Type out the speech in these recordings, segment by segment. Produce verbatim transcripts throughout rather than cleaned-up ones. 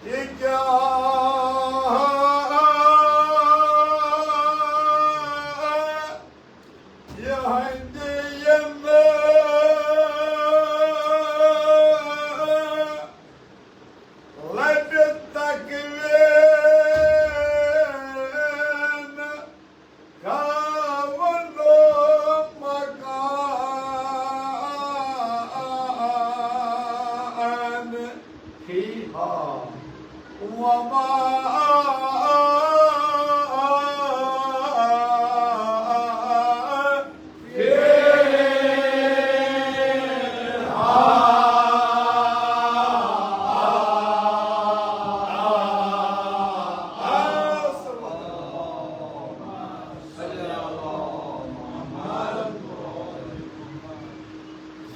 یہِ کیٛاہ یِہنٛدِ یِمہٕ لبہِ تکوین کاوٕ لوم مکان فیہا وما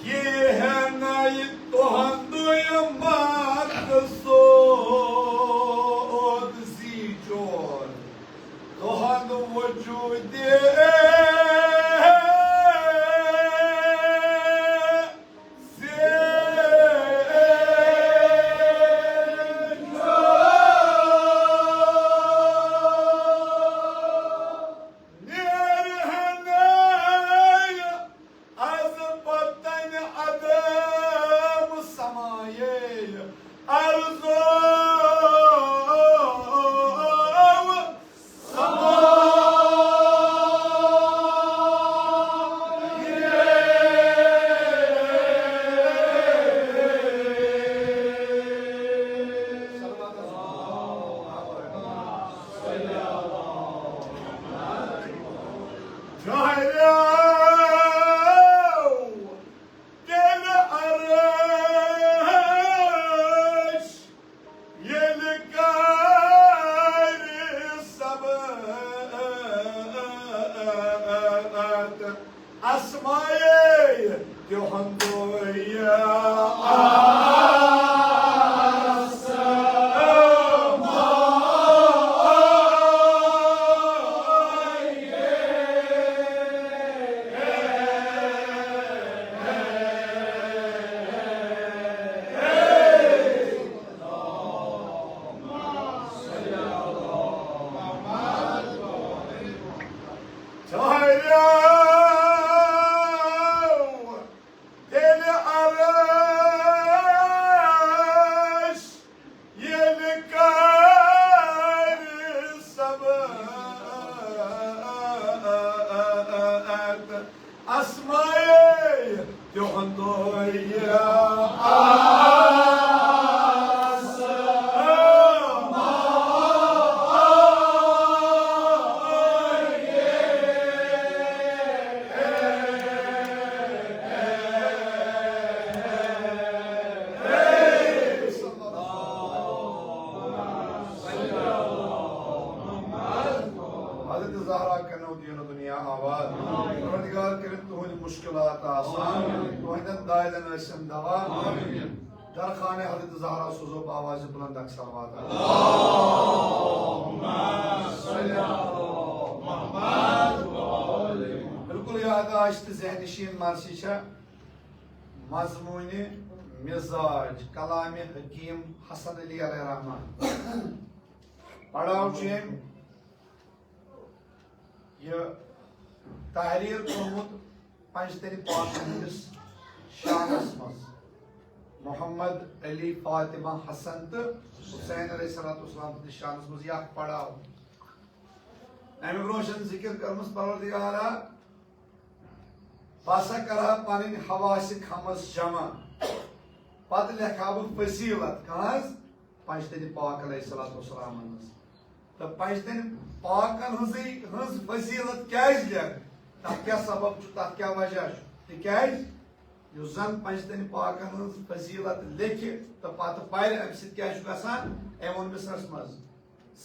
یہِ ہٮ۪نَے تُہُنٛدُے مقصود زی چون، تُہُنٛد وجوٗدِ زی چون۔ نیرِ ہنایہِ از پتن عدم سمایے ارزو سمایے۔ ٹھہریو تیٚلہِ عرش ییٚلہِ کارِ سبت اسمایے تِہُنٛدُے ٹھہریو تیٚلہِ عرش ییٚلہِ کارِ سبت اسمایے تِہُنٛدُے حضرت زہرا کنو دین و دنیا آباد۔ پروردگار کٔرِن تُہنٛدۍ مُشکِلات آسان، تُہنٛدٮ۪ن دادٮ۪ن ٲسِن دوا۔ درخانِ حضرت زہرا سوزو بآوازِ بلند اکھ صلوات۔ بالکل یاد آسہِ تہٕ ذہنِ شین مرثی چھےٚ مضموٗنِ مزاج کلامِ حکیم حسن علی علیہ الرحمن۔ پڑاو چھُ أمۍ یہِ تحریر کوٚرمُت پنجتنی پاک ہٕنٛدِس شانس منٛز۔ محمد علی، فاطمہ، حسن تہٕ حسین علیہ الصلوۃ والسلام ہٕنٛدِس شانس منٛز یہِ اکھ پڑاو۔ امہِ برونٛہہ چھَنہٕ ذکر کٔرمٕژ پروردگارا، بہٕ ہسا کرٕ ہا پنٕنۍ حواسِ خمس جمع، پتہٕ لیکھٕ ہا بہٕ فضیلت۔ کہنٛز؟ پنجتنی پاک علیہ الصلوۃ والسلام ہٕنٛز۔ تہٕ پنجتنی پاکن ہٕنٛزٕے، ہٕنٛز فضیلت کیازِ لیکھ؟ تتھ کیٛاہ سبب چھُ؟ تتھ کیٛاہ وجہ چھُ؟ تِکیازِ یُس زن پنجتنی پاکن ہٕنٛز فضیلت لیکھِ تہٕ پتہٕ پرِ، امہِ سۭتۍ کیٛاہ چھُ گژھان؟ أمۍ ووٚن مصرس منٛز،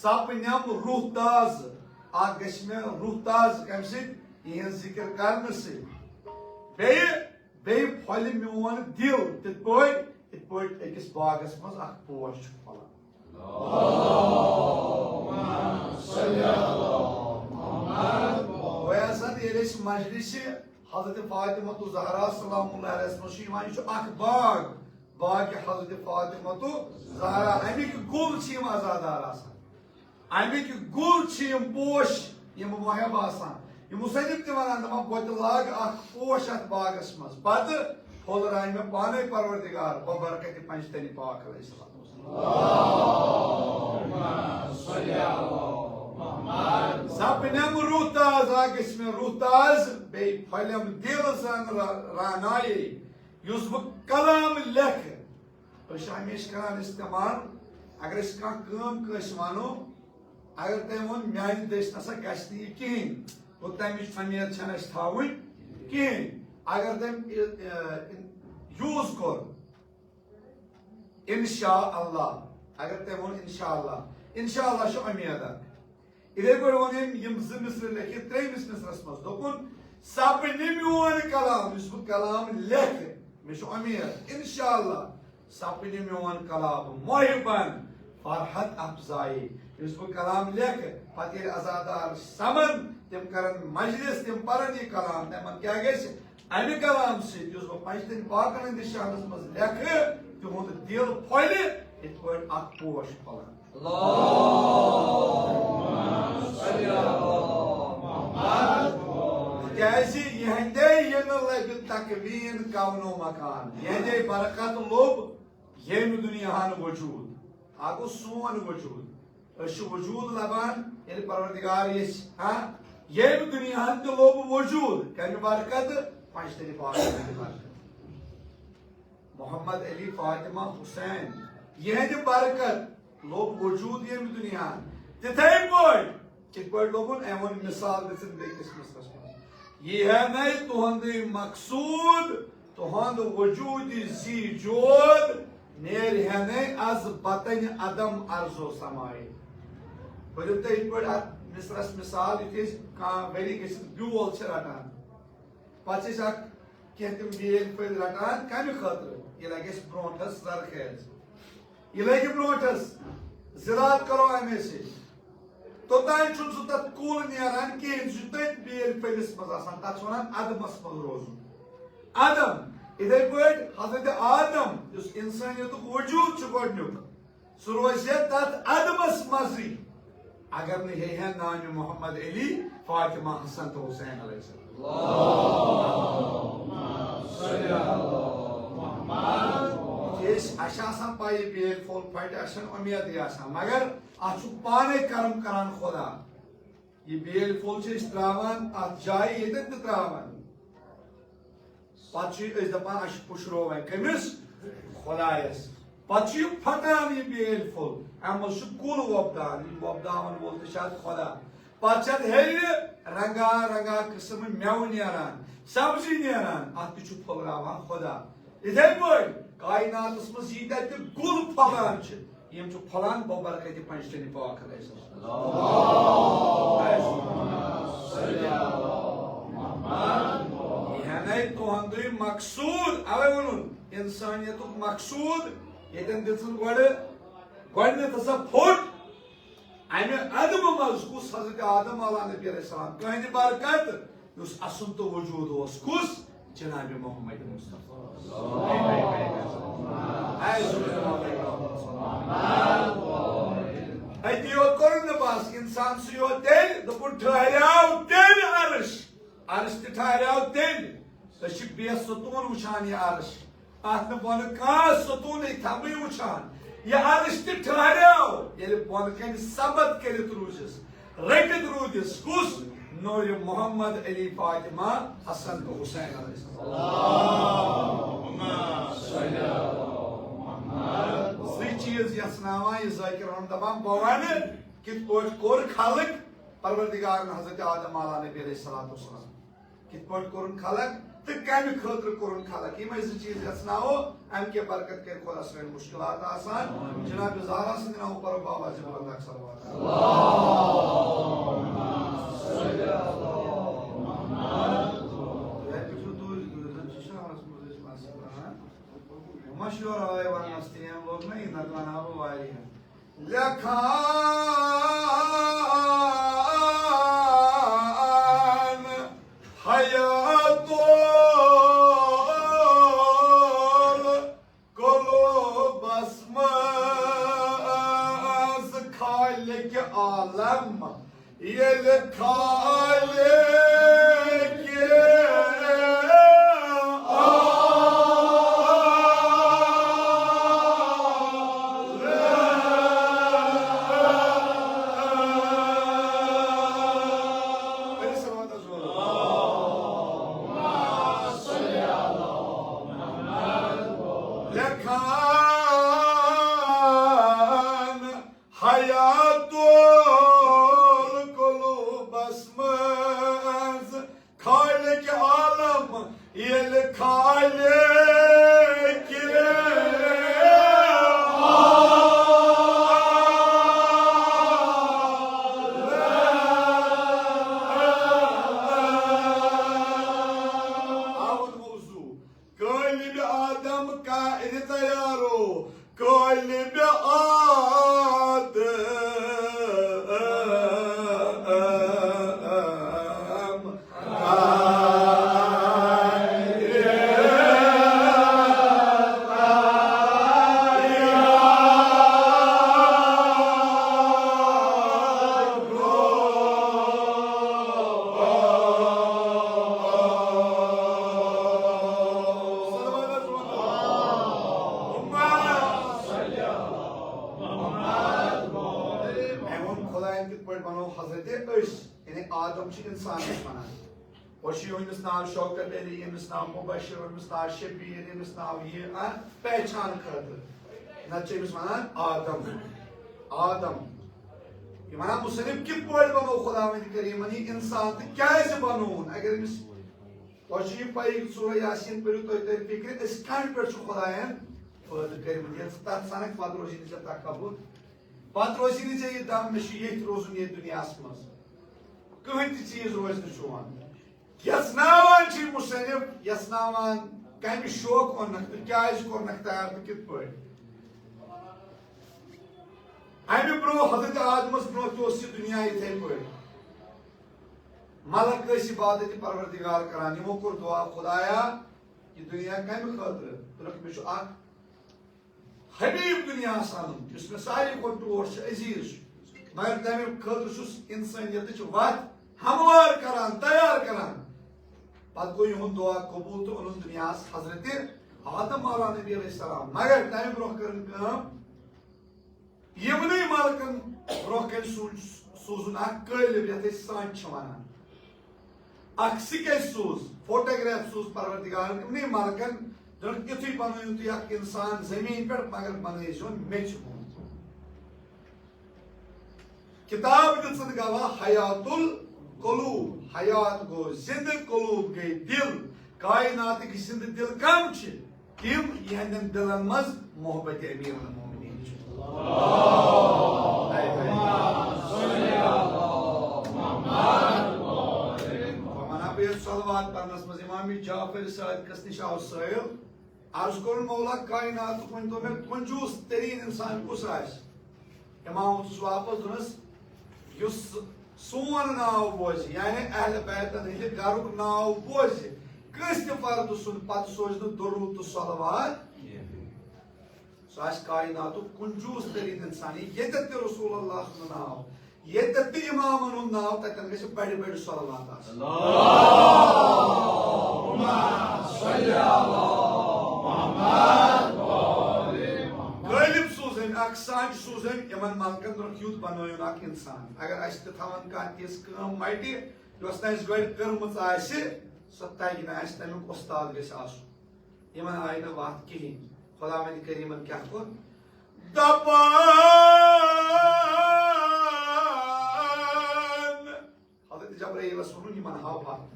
سپنم روح تازٕ، اکھ گژھِ مےٚ روح تازٕ۔ کمہِ سۭتۍ؟ یِہنٛز ذِکِر کرنہٕ سۭتۍ۔ بیٚیہِ، بیٚیہِ پھۄلہِ میون دِل۔ تِتھ پٲٹھۍ، یِتھ پٲٹھۍ أکِس باغس منٛز اکھ پوش چھُ پھۄلان۔ وۄنۍ آسان ییٚلہِ أسۍ مجلسِ حضرت فاطمہ الزہرا سلام اللہ علیہَس منٛز چھُ یِوان، یہِ چھُ اکھ باغ، باغ حضرت فاطمہ الزہرا، اَمِکۍ گُل چھِ یِم عزادار آسان۔ اَمِکۍ گُل چھِ یِم پوش، یِم محب آسان۔ یِم مُصنِف تہِ وَنان، دَپان، "بہٕ تہِ لاگہٕ اَکھ پوش اَتھ باغَس منٛز۔" پَتہٕ پھۄلرایہِ مےٚ پانَے پروردگار ببرکتِ پنجتنی پاک علیہ السلام۔ سَپنَم روح تاز، اَکھ گژھِ مےٚ روح تاز، بیٚیہِ پھۄلٮ۪م دِل زَن را-، رانایے، یُس بہٕ کلام لیکھٕ۔ أسۍ چھِ ہمیشہِ کران استعمال، اگر أسۍ کانٛہہ کٲم کٲنٛسہِ وَنو، اگر تٔمۍ ووٚن، "میٛانہِ دٔسۍ نسا گژھِ نہٕ یہِ کِہیٖنۍ"، گوٚو تَمِچ اُمید چھَنہٕ اَسہِ تھاوٕنۍ کِہیٖنۍ۔ اگر تٔمۍ، ا، ا، یوٗز کوٚر، "انشاء اللہ"، اگر تٔمۍ ووٚن، "انشاء اللہ"، انشاء اللہ چھِ اُمید اکھ۔ یِتھے پٲٹھۍ ووٚن أمۍ یِم زٕ مِصرٕ لیٚکھِتھ ترٛیٚیمِس مِصرَس منٛز، دوٚپُن، "سَپنہِ میون کلام"، یُس بہٕ کلام لیکھٕ، مےٚ چھُ اُمید، انشاءاللہ، "سَپنہِ میون کلام محبن فرحت افزایی"، یُس بہٕ کلام لیکھٕ، پتہٕ ییٚلہِ عزادار سَمن، تِم کرن مجلس، تِم پرن یہِ کلام، تِمن کیٛاہ گژھِ؟ اَمہِ کلام سۭتۍ، یُس بہٕ پنجتن پاکن ہٕنٛدِس شانس منٛز لیکھٕ، تِہُنٛد دِل پھۄلہِ، یِتھ پٲٹھۍ اکھ پوش پھۄلان۔ اللہم صل علی محمد۔ تِکیٛازِ یِہنٛدے یِنہٕ لبہِ تکوین کون و مکان۔ یِہنٛدے برکت لوٚب ییٚمہِ دُنیاہن وجوٗد۔ اکھ گوٚو سون وجوٗد۔ أسۍ چھِ وجوٗد لبان، ییٚلہِ پروردگار یژھِ۔ ہاں، ییٚمہِ دُنیاہن تہِ لوٚب وجوٗد۔ کمہِ برکت؟ پنجتن پاکن ہٕنٛدِ برکت۔ محمد علی، فاطمہ، حسین، یِہنٛدِ برکت لوٚب وجوٗد ییٚمہِ دُنیاہن۔ تِتھے پٲٹھۍ، کِتھ پٲٹھۍ لوٚبُن؟ أمۍ ووٚن مثال دِژٕن بیٚیہِ کِس مِصرَس منٛز۔ "یہِ ہے نَے تُہُنٛدُے مقصوٗد، تُہُنٛد وجوٗدِ زی جود، نیرِ ہے نَے از بطنِ عدم ارض و سماے۔" پٔرِو تُہۍ یِتھ پٲٹھۍ اَتھ مِصرَس مثال، یُتھُے أسۍ کانٛہہ ؤری گٔژھِتھ بیول چھِ رَٹان۔ پتہٕ چھِ أسۍ اکھ کینٛہہ تِم بیٲلۍ پھٔلۍ رٹان۔ کمہِ خٲطرٕ؟ یہِ لگہِ اَسہِ برونٛٹھس زرخیز، یہِ لگہِ برونٛٹھس، زِراعت کرو اَمے سۭتۍ۔ توٚتام چھُنہٕ سُہ تتھ کُل نیران کِہیٖنۍ، سُہ چھُ تٔتھۍ بیٲلۍ پھٔلِس منٛز آسان، تتھ چھِ ونان عدمس منٛز روزُن۔ عدم، یِتھے پٲٹھۍ حضرت آدم، یُس انسٲنیتُک وجوٗد چھُ گۄڈنیُک، سُہ روزِ ہے تتھ عدمس منٛزٕے، اگر نہٕ ہے ہے نامِ محمد علی، فاطمہ، حسن تہٕ حسین علیہ السلام۔ یہِ چھِ أسۍ، اَسہِ چھِ آسان پَے، یہِ بیٲلۍ پھوٚل پھٹہِ، اَسہِ چھَنہٕ اُمیدٕے آسان، مگر اَتھ چھُ پانَے کرم کران خدا۔ یہِ بیٲلۍ پھوٚل چھِ أسۍ ترٛاوان اَتھ جایہِ، ییٚتٮ۪ن تہِ ترٛاوان۔ پتہٕ چھِ أسۍ دپان، اَسہِ چھُ پُشرو وۄنۍ کٔمِس؟ خۄدایَس۔ پتہٕ چھُ یہِ پھٹان، یہِ بیٲلۍ پھوٚل، اَمہِ منٛز چھُ کُل وۄپدان، یہِ وۄپداوَن وول تہِ چھُ اَتھ خۄدا۔ پتہٕ چھِ اَتھ ہیٚرِ رنگا رنگا قٕسم مٮ۪وٕ نیران، سبزی نیران، اَتھ تہِ چھُ پھۄلراوان خۄدا۔ یِتھَے پٲٹھۍ کائناتَس منٛز ییٖتیٛاہ تہِ گُل پھۄلان چھِ، یِم چھِ پھۄلان ببرکتِ پنجتن پاک علیہ السلام۔ یہِ ہنَے تُہُنٛدُے مقصوٗد، اوے ووٚنُن، انسانیتُک مقصوٗد۔ ییٚتٮ۪ن دِژٕن گۄڈٕ، گۄڈٕنٮ۪تھ ہسا پھوٚٹ اَمہِ عدمہٕ منٛز کُس؟ حضرت آدم علیہ نبی علیہ السلام۔ کٕہٕنٛدِ برکت؟ یُس اَسُن تہٕ وجوٗد اوس، کُس؟ جناب محمد مصطفیٰ۔ أتی یوت کوٚرُن نہٕ بس، انسان سٕے یوت تیٚلہِ، دوٚپُن، ٹھہریو تیٚلہِ عرش، عرش تہِ ٹھہریو تیٚلہِ۔ أسۍ چھِ بے ستوٗن وٕچھان یہِ عرش۔ اتھ نہٕ بۄنہٕ کانٛہہ ستوٗنٕے تھمٕے وٕچھان۔ یہِ عرش تہِ ٹھہریو، ییٚلہِ بۄنہٕ کنہِ سبت کٔرِتھ روٗزِس، رٔٹِتھ روٗدِس۔ کُس؟ نورِ محمد علی فاطمہ حسن تہٕ حسین علیہ السلام۔ زٕ چیٖز یژھناوان یہِ ذاکر رحمان دپان، بہٕ ونہٕ کِتھ پٲٹھۍ کوٚر خلق پروردگارن حضرت آدم علیٰ نبی علیہ الصلوۃ والسلام۔ کِتھ پٲٹھۍ کوٚرُن خلق تہٕ کَمہِ خٲطرٕ کوٚرُن خلق؟ یِمَے زٕ چیٖز یَژھناوو، اَمہِ کہِ برکت کَرِ خۄدا سٲنۍ مُشکِلات آسان۔ جناب زہرا سٕنٛدِ ناوٕ پَرو بابا زِبرَن اکھ صلوات۔ شعرائے وننس تہِ لوٚگ مےٚ، یہِ نتہٕ ونہٕ ہا بہٕ واریاہ۔ لیکھان حیات القلوبس منٛز خالق عالم، ییٚلہِ خالق عالم۔ لیکھان حیات القلوبس منٛز خالق عالم، ییٚلہِ خالق عالم۔ آوُن موضوع۔ قالب آدم کارِ تیارو، قالب آدم کارِ تیارو۔ أمۍ ووٚن خۄدایَن کِتھ پٲٹھۍ بنوو حضرت أسۍ، یعنی آدم چھِ اِنسانَس وَنان۔ وۄنۍ چھُ یِہُنٛدِس ناو شوکت علی، ییٚمِس ناو مُبشر، ییٚمِس ناو شبیر، ییٚمِس ناو یہِ، آ، پہچان خٲطرٕ۔ نَتہٕ چھِ أمِس وَنان آدم۔ آدم۔ یہِ وَنان مُصنِف کِتھ پٲٹھۍ بنوو خۄداوندِ کریٖمَن یہِ اِنسان تہٕ کیٛازِ بنووُن؟ اگر أمِس تۄہہِ چھُ یہِ پَیی، سورہ یاسیٖن پٔرِو، تۄہہِ تَرِ فِکرِ، أسۍ کَمہِ پٮ۪ٹھ چھُ خۄدایَن پٲدٕ کٔرمٕتۍ۔ ییٚلہِ ژٕ تَتھ سَنَکھ، پَتہٕ روزی نہٕ ژےٚ تکبر، پَتہٕ روزی نہٕ ژےٚ یہِ دَم، مےٚ چھُ ییٚتھۍ روزُن ییٚتھۍ دُنیاہَس منٛز۔ کٕہٕنۍ تہِ چیٖز روزِ نہٕ چون۔ یَژناوان چھِ یہِ مُصنِف، یَژناوان کَمہِ شوق اوٚننَکھ تہٕ کیٛازِ کوٚرنَکھ تیار تہٕ کِتھ پٲٹھۍ۔ اَمہِ برٛونٛہہ حضرت آدمَس برٛونٛہہ تہِ اوس یہِ دُنیا یِتھَے پٲٹھۍ۔ ملک ٲسۍ عبادت پروردگار کران، یِمو کوٚر دعا، خدایا، یہِ دُنیا کمہِ خٲطرٕ؟ دوٚپُکھ، مےٚ چھُ اکھ حبیب دُنیاہس اَنُن، یُس مےٚ ساروی کھۄتہٕ ٹوٹھ چھُ، عزیز چھُ۔ مگر تَمہِ خٲطرٕ چھُس اِنسٲنیتٕچ وَتھ ہموار کران، تیار کران۔ پتہٕ گوٚو یِہُنٛد دعا قبوٗل تہٕ اوٚنُن دُنیاہس حضرت آدم مولا نبی علیہ السلام۔ مگر تَمہِ برونٛہہ کٔرٕن کٲم، یِمنٕے ملکن برونٛہہ کنہِ سوٗز-، سوٗزُن اکھ قٲلب، یتھ أسۍ سانچ چھِ ونان۔ اکھ سکیچ سوٗز، فوٹوگراف سوٗز پروردگارن یِمنٕے ملکن۔ دوٚپُکھ، یُتھُے بنٲیِو تُہۍ اکھ انسان زمین پٮ۪ٹھ، مگر بنٲیزیون میٚژِ ہُنٛد۔ کتاب دِژٕن گواہ حیات القلوب، حیات گوٚو زندٕ، قلوب گٔے دِل۔ کائناتٕکۍ زندٕ دِل کم چھِ؟ تِم، یِہنٛدٮ۪ن دِلن منٛز محبت امیر المومنین چھُ۔ وَمَنَا بیٚیہِ صلوات پرنس منٛز امام جعفر صادقس نِش آو سٲیِل۔ عرض کوٚرُن، مولا کائناتُک ؤنۍ تو مےٚ، کنجوٗس تریٖن انسان کُس آسہِ؟ امام اوسُس واپس، دوٚپنس، یُس سون ناو بوزِ، یعنی اہل بیتن ہٕنٛدِ گرُک ناو بوزِ، کٲنٛسہِ تہِ فردٕ سُنٛد، پتہٕ سوزِ نہٕ درود تہٕ صلوات۔ سُہ آسہِ کائناتُک کنجوٗس تریٖن انسان۔ ییٚتٮ۪تھ تہِ رسول اللہ سُنٛد ناو، ییٚتٮ۪تھ تہِ امامن ہُنٛد ناو، تتٮ۪ن گژھِ بڑِ بڑِ صلوات آسٕنۍ۔ اللہم صل علی محمد۔ غٲلب سوٗزٕنۍ، اکھ سانچ سوٗزٕنۍ، یِمن ملکن برونٛہہ یُتھ بنٲیُن اکھ انسان۔ اگر اسہِ تہِ تھاون کانٛہہ تِژھ کٲم مٹہِ، یۄس نہٕ اسہِ گۄڈٕ کٔرمٕژ آسہِ، سۄ تگہِ نہٕ اسہِ، تمیُک استاد گژھِ آسُن۔ یِمن آیہِ نہٕ وتھ کِہینۍ۔ خداوند کریمن کیٛاہ کوٚر؟ دپان، حضرت جبرائیلس ووٚنُن، یِمن ہاو وتھ۔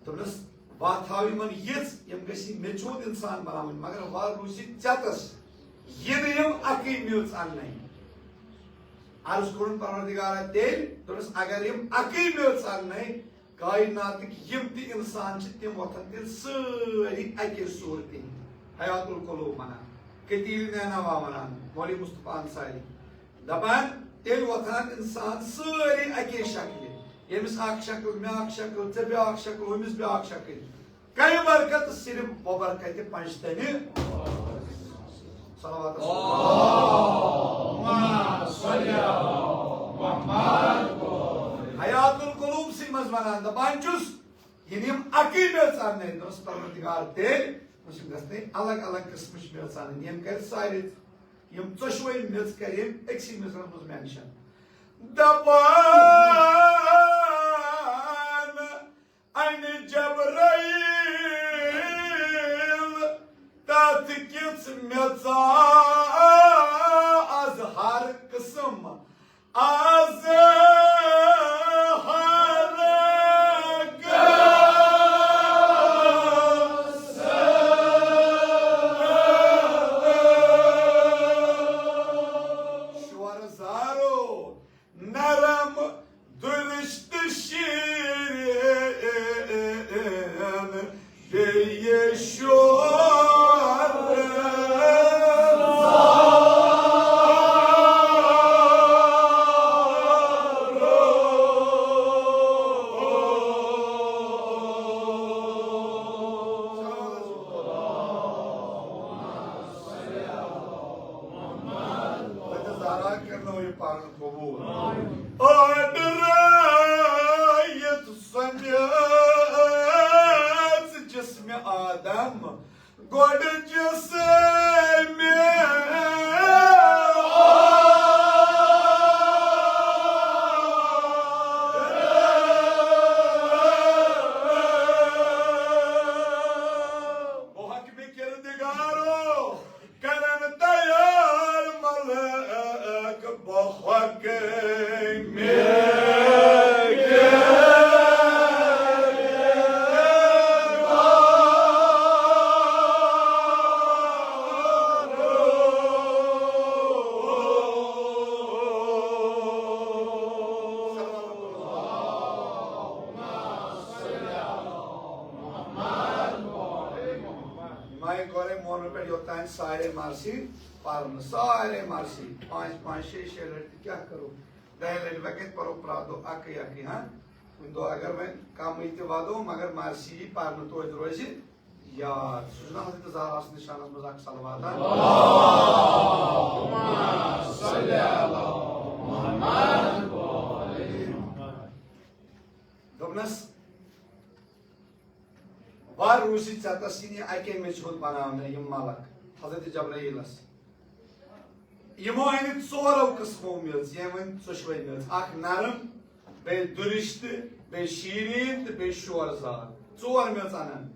دوٚپنس، وتھ ہاو یِمن یِژھ، یِم گژھِ میچوٗر انسان بناوٕنۍ، مگر وَ روٗزِ ژٮ۪تس، یِنہٕ یِم اَکٕے میٚژ اَننَے۔ عرض کوٚرُن پروردگارا تیٚلہِ، دوٚپنس، اگر یِم اَکٕے میٚژ اَننَے، کائناتٕکۍ یِم تہِ انسان چھِ، تِم وۄتھن تیٚلہِ سٲری اَکے صوٗرتہِ ہِنٛدۍ۔ حیات القلوب ونان، قتیل نینوا ونان، مولوی مصطفیٰ انصاری۔ دپان، تیٚلہِ وۄتھان انسان سٲری اکے شکلہِ، ییٚمِس اکھ شکل، مےٚ اکھ شکل، ژےٚ بیٛاکھ شکل، ہُمِس بیٛاکھ شکل۔ کئی برکت؟ صرف ببرکت پنجتنہِ صلوات۔ حیات القلوب سی منٛز ونان، دپان چھُس، ییٚلہِ یِم اَکٕے میٚژ اَننَے، دوٚپُس، پروردگار تیٚلہِ، دوٚپُس، یِم گژھنَے الگ الگ قٕسمٕچ میٚژ اَنٕنۍ، یِم کَرِ سارے، یِم ژۄشوَے میٚژ کَرِ ییٚمۍ أکسٕے مِصرَس منٛز mention۔ دَپان، اَنہِ جبرائیل، تَتھ کِژھ میٚژا از ہر قٕسم۔ از ہر شور زارو، نرم، درشت، شیرین، بیٚیہِ شور۔ زہرا کرنو یہِ پرُن قبول۔ آڈرٲیِتھ سۄ میٚژ جسمِ آدم، گۄڈٕ جسمِ بہٕ حکمِ کردگارو کرن تیار ملک بہک میں مائی گورے مونو پہ یوتان سارے مارسی پرنہٕ، سارے مارسی، پانٛژھ پانٛژھ، شےٚ شےٚ لٹہِ تہِ کیٛاہ کرو؟ دَہہِ لٹہِ وۄنۍ کَتہِ پَرو پرٛٮ۪تھ دۄہ اَکٕے اَکٕے، ہاں؟ کُنہِ دۄہ اگر وۄنۍ کَمٕے تہِ وَدو، مگر مارسی یی پَرنہٕ توتہِ روزِ یاد۔ سُہ چھُنہ حضرت زہراہَس نِشانَس منٛز اَکھ صلوات، ہاں؟ دوٚپنَس، وار روٗزِتھ ژےٚ تَس یِنہِ اَکے میٚژِ ہُنٛد بناونہٕ یِم ملک حضرت جبرائیلس۔ یِمو اَنہِ ژورو قٕسمو میٚژ، یِم وۄنۍ ژۄشوَے میٚژ، اَکھ نرم، بیٚیہِ دُرِش تہٕ بیٚیہِ شیٖریٖن تہٕ بیٚیہِ شورزار۔ ژور میٚژ اَنن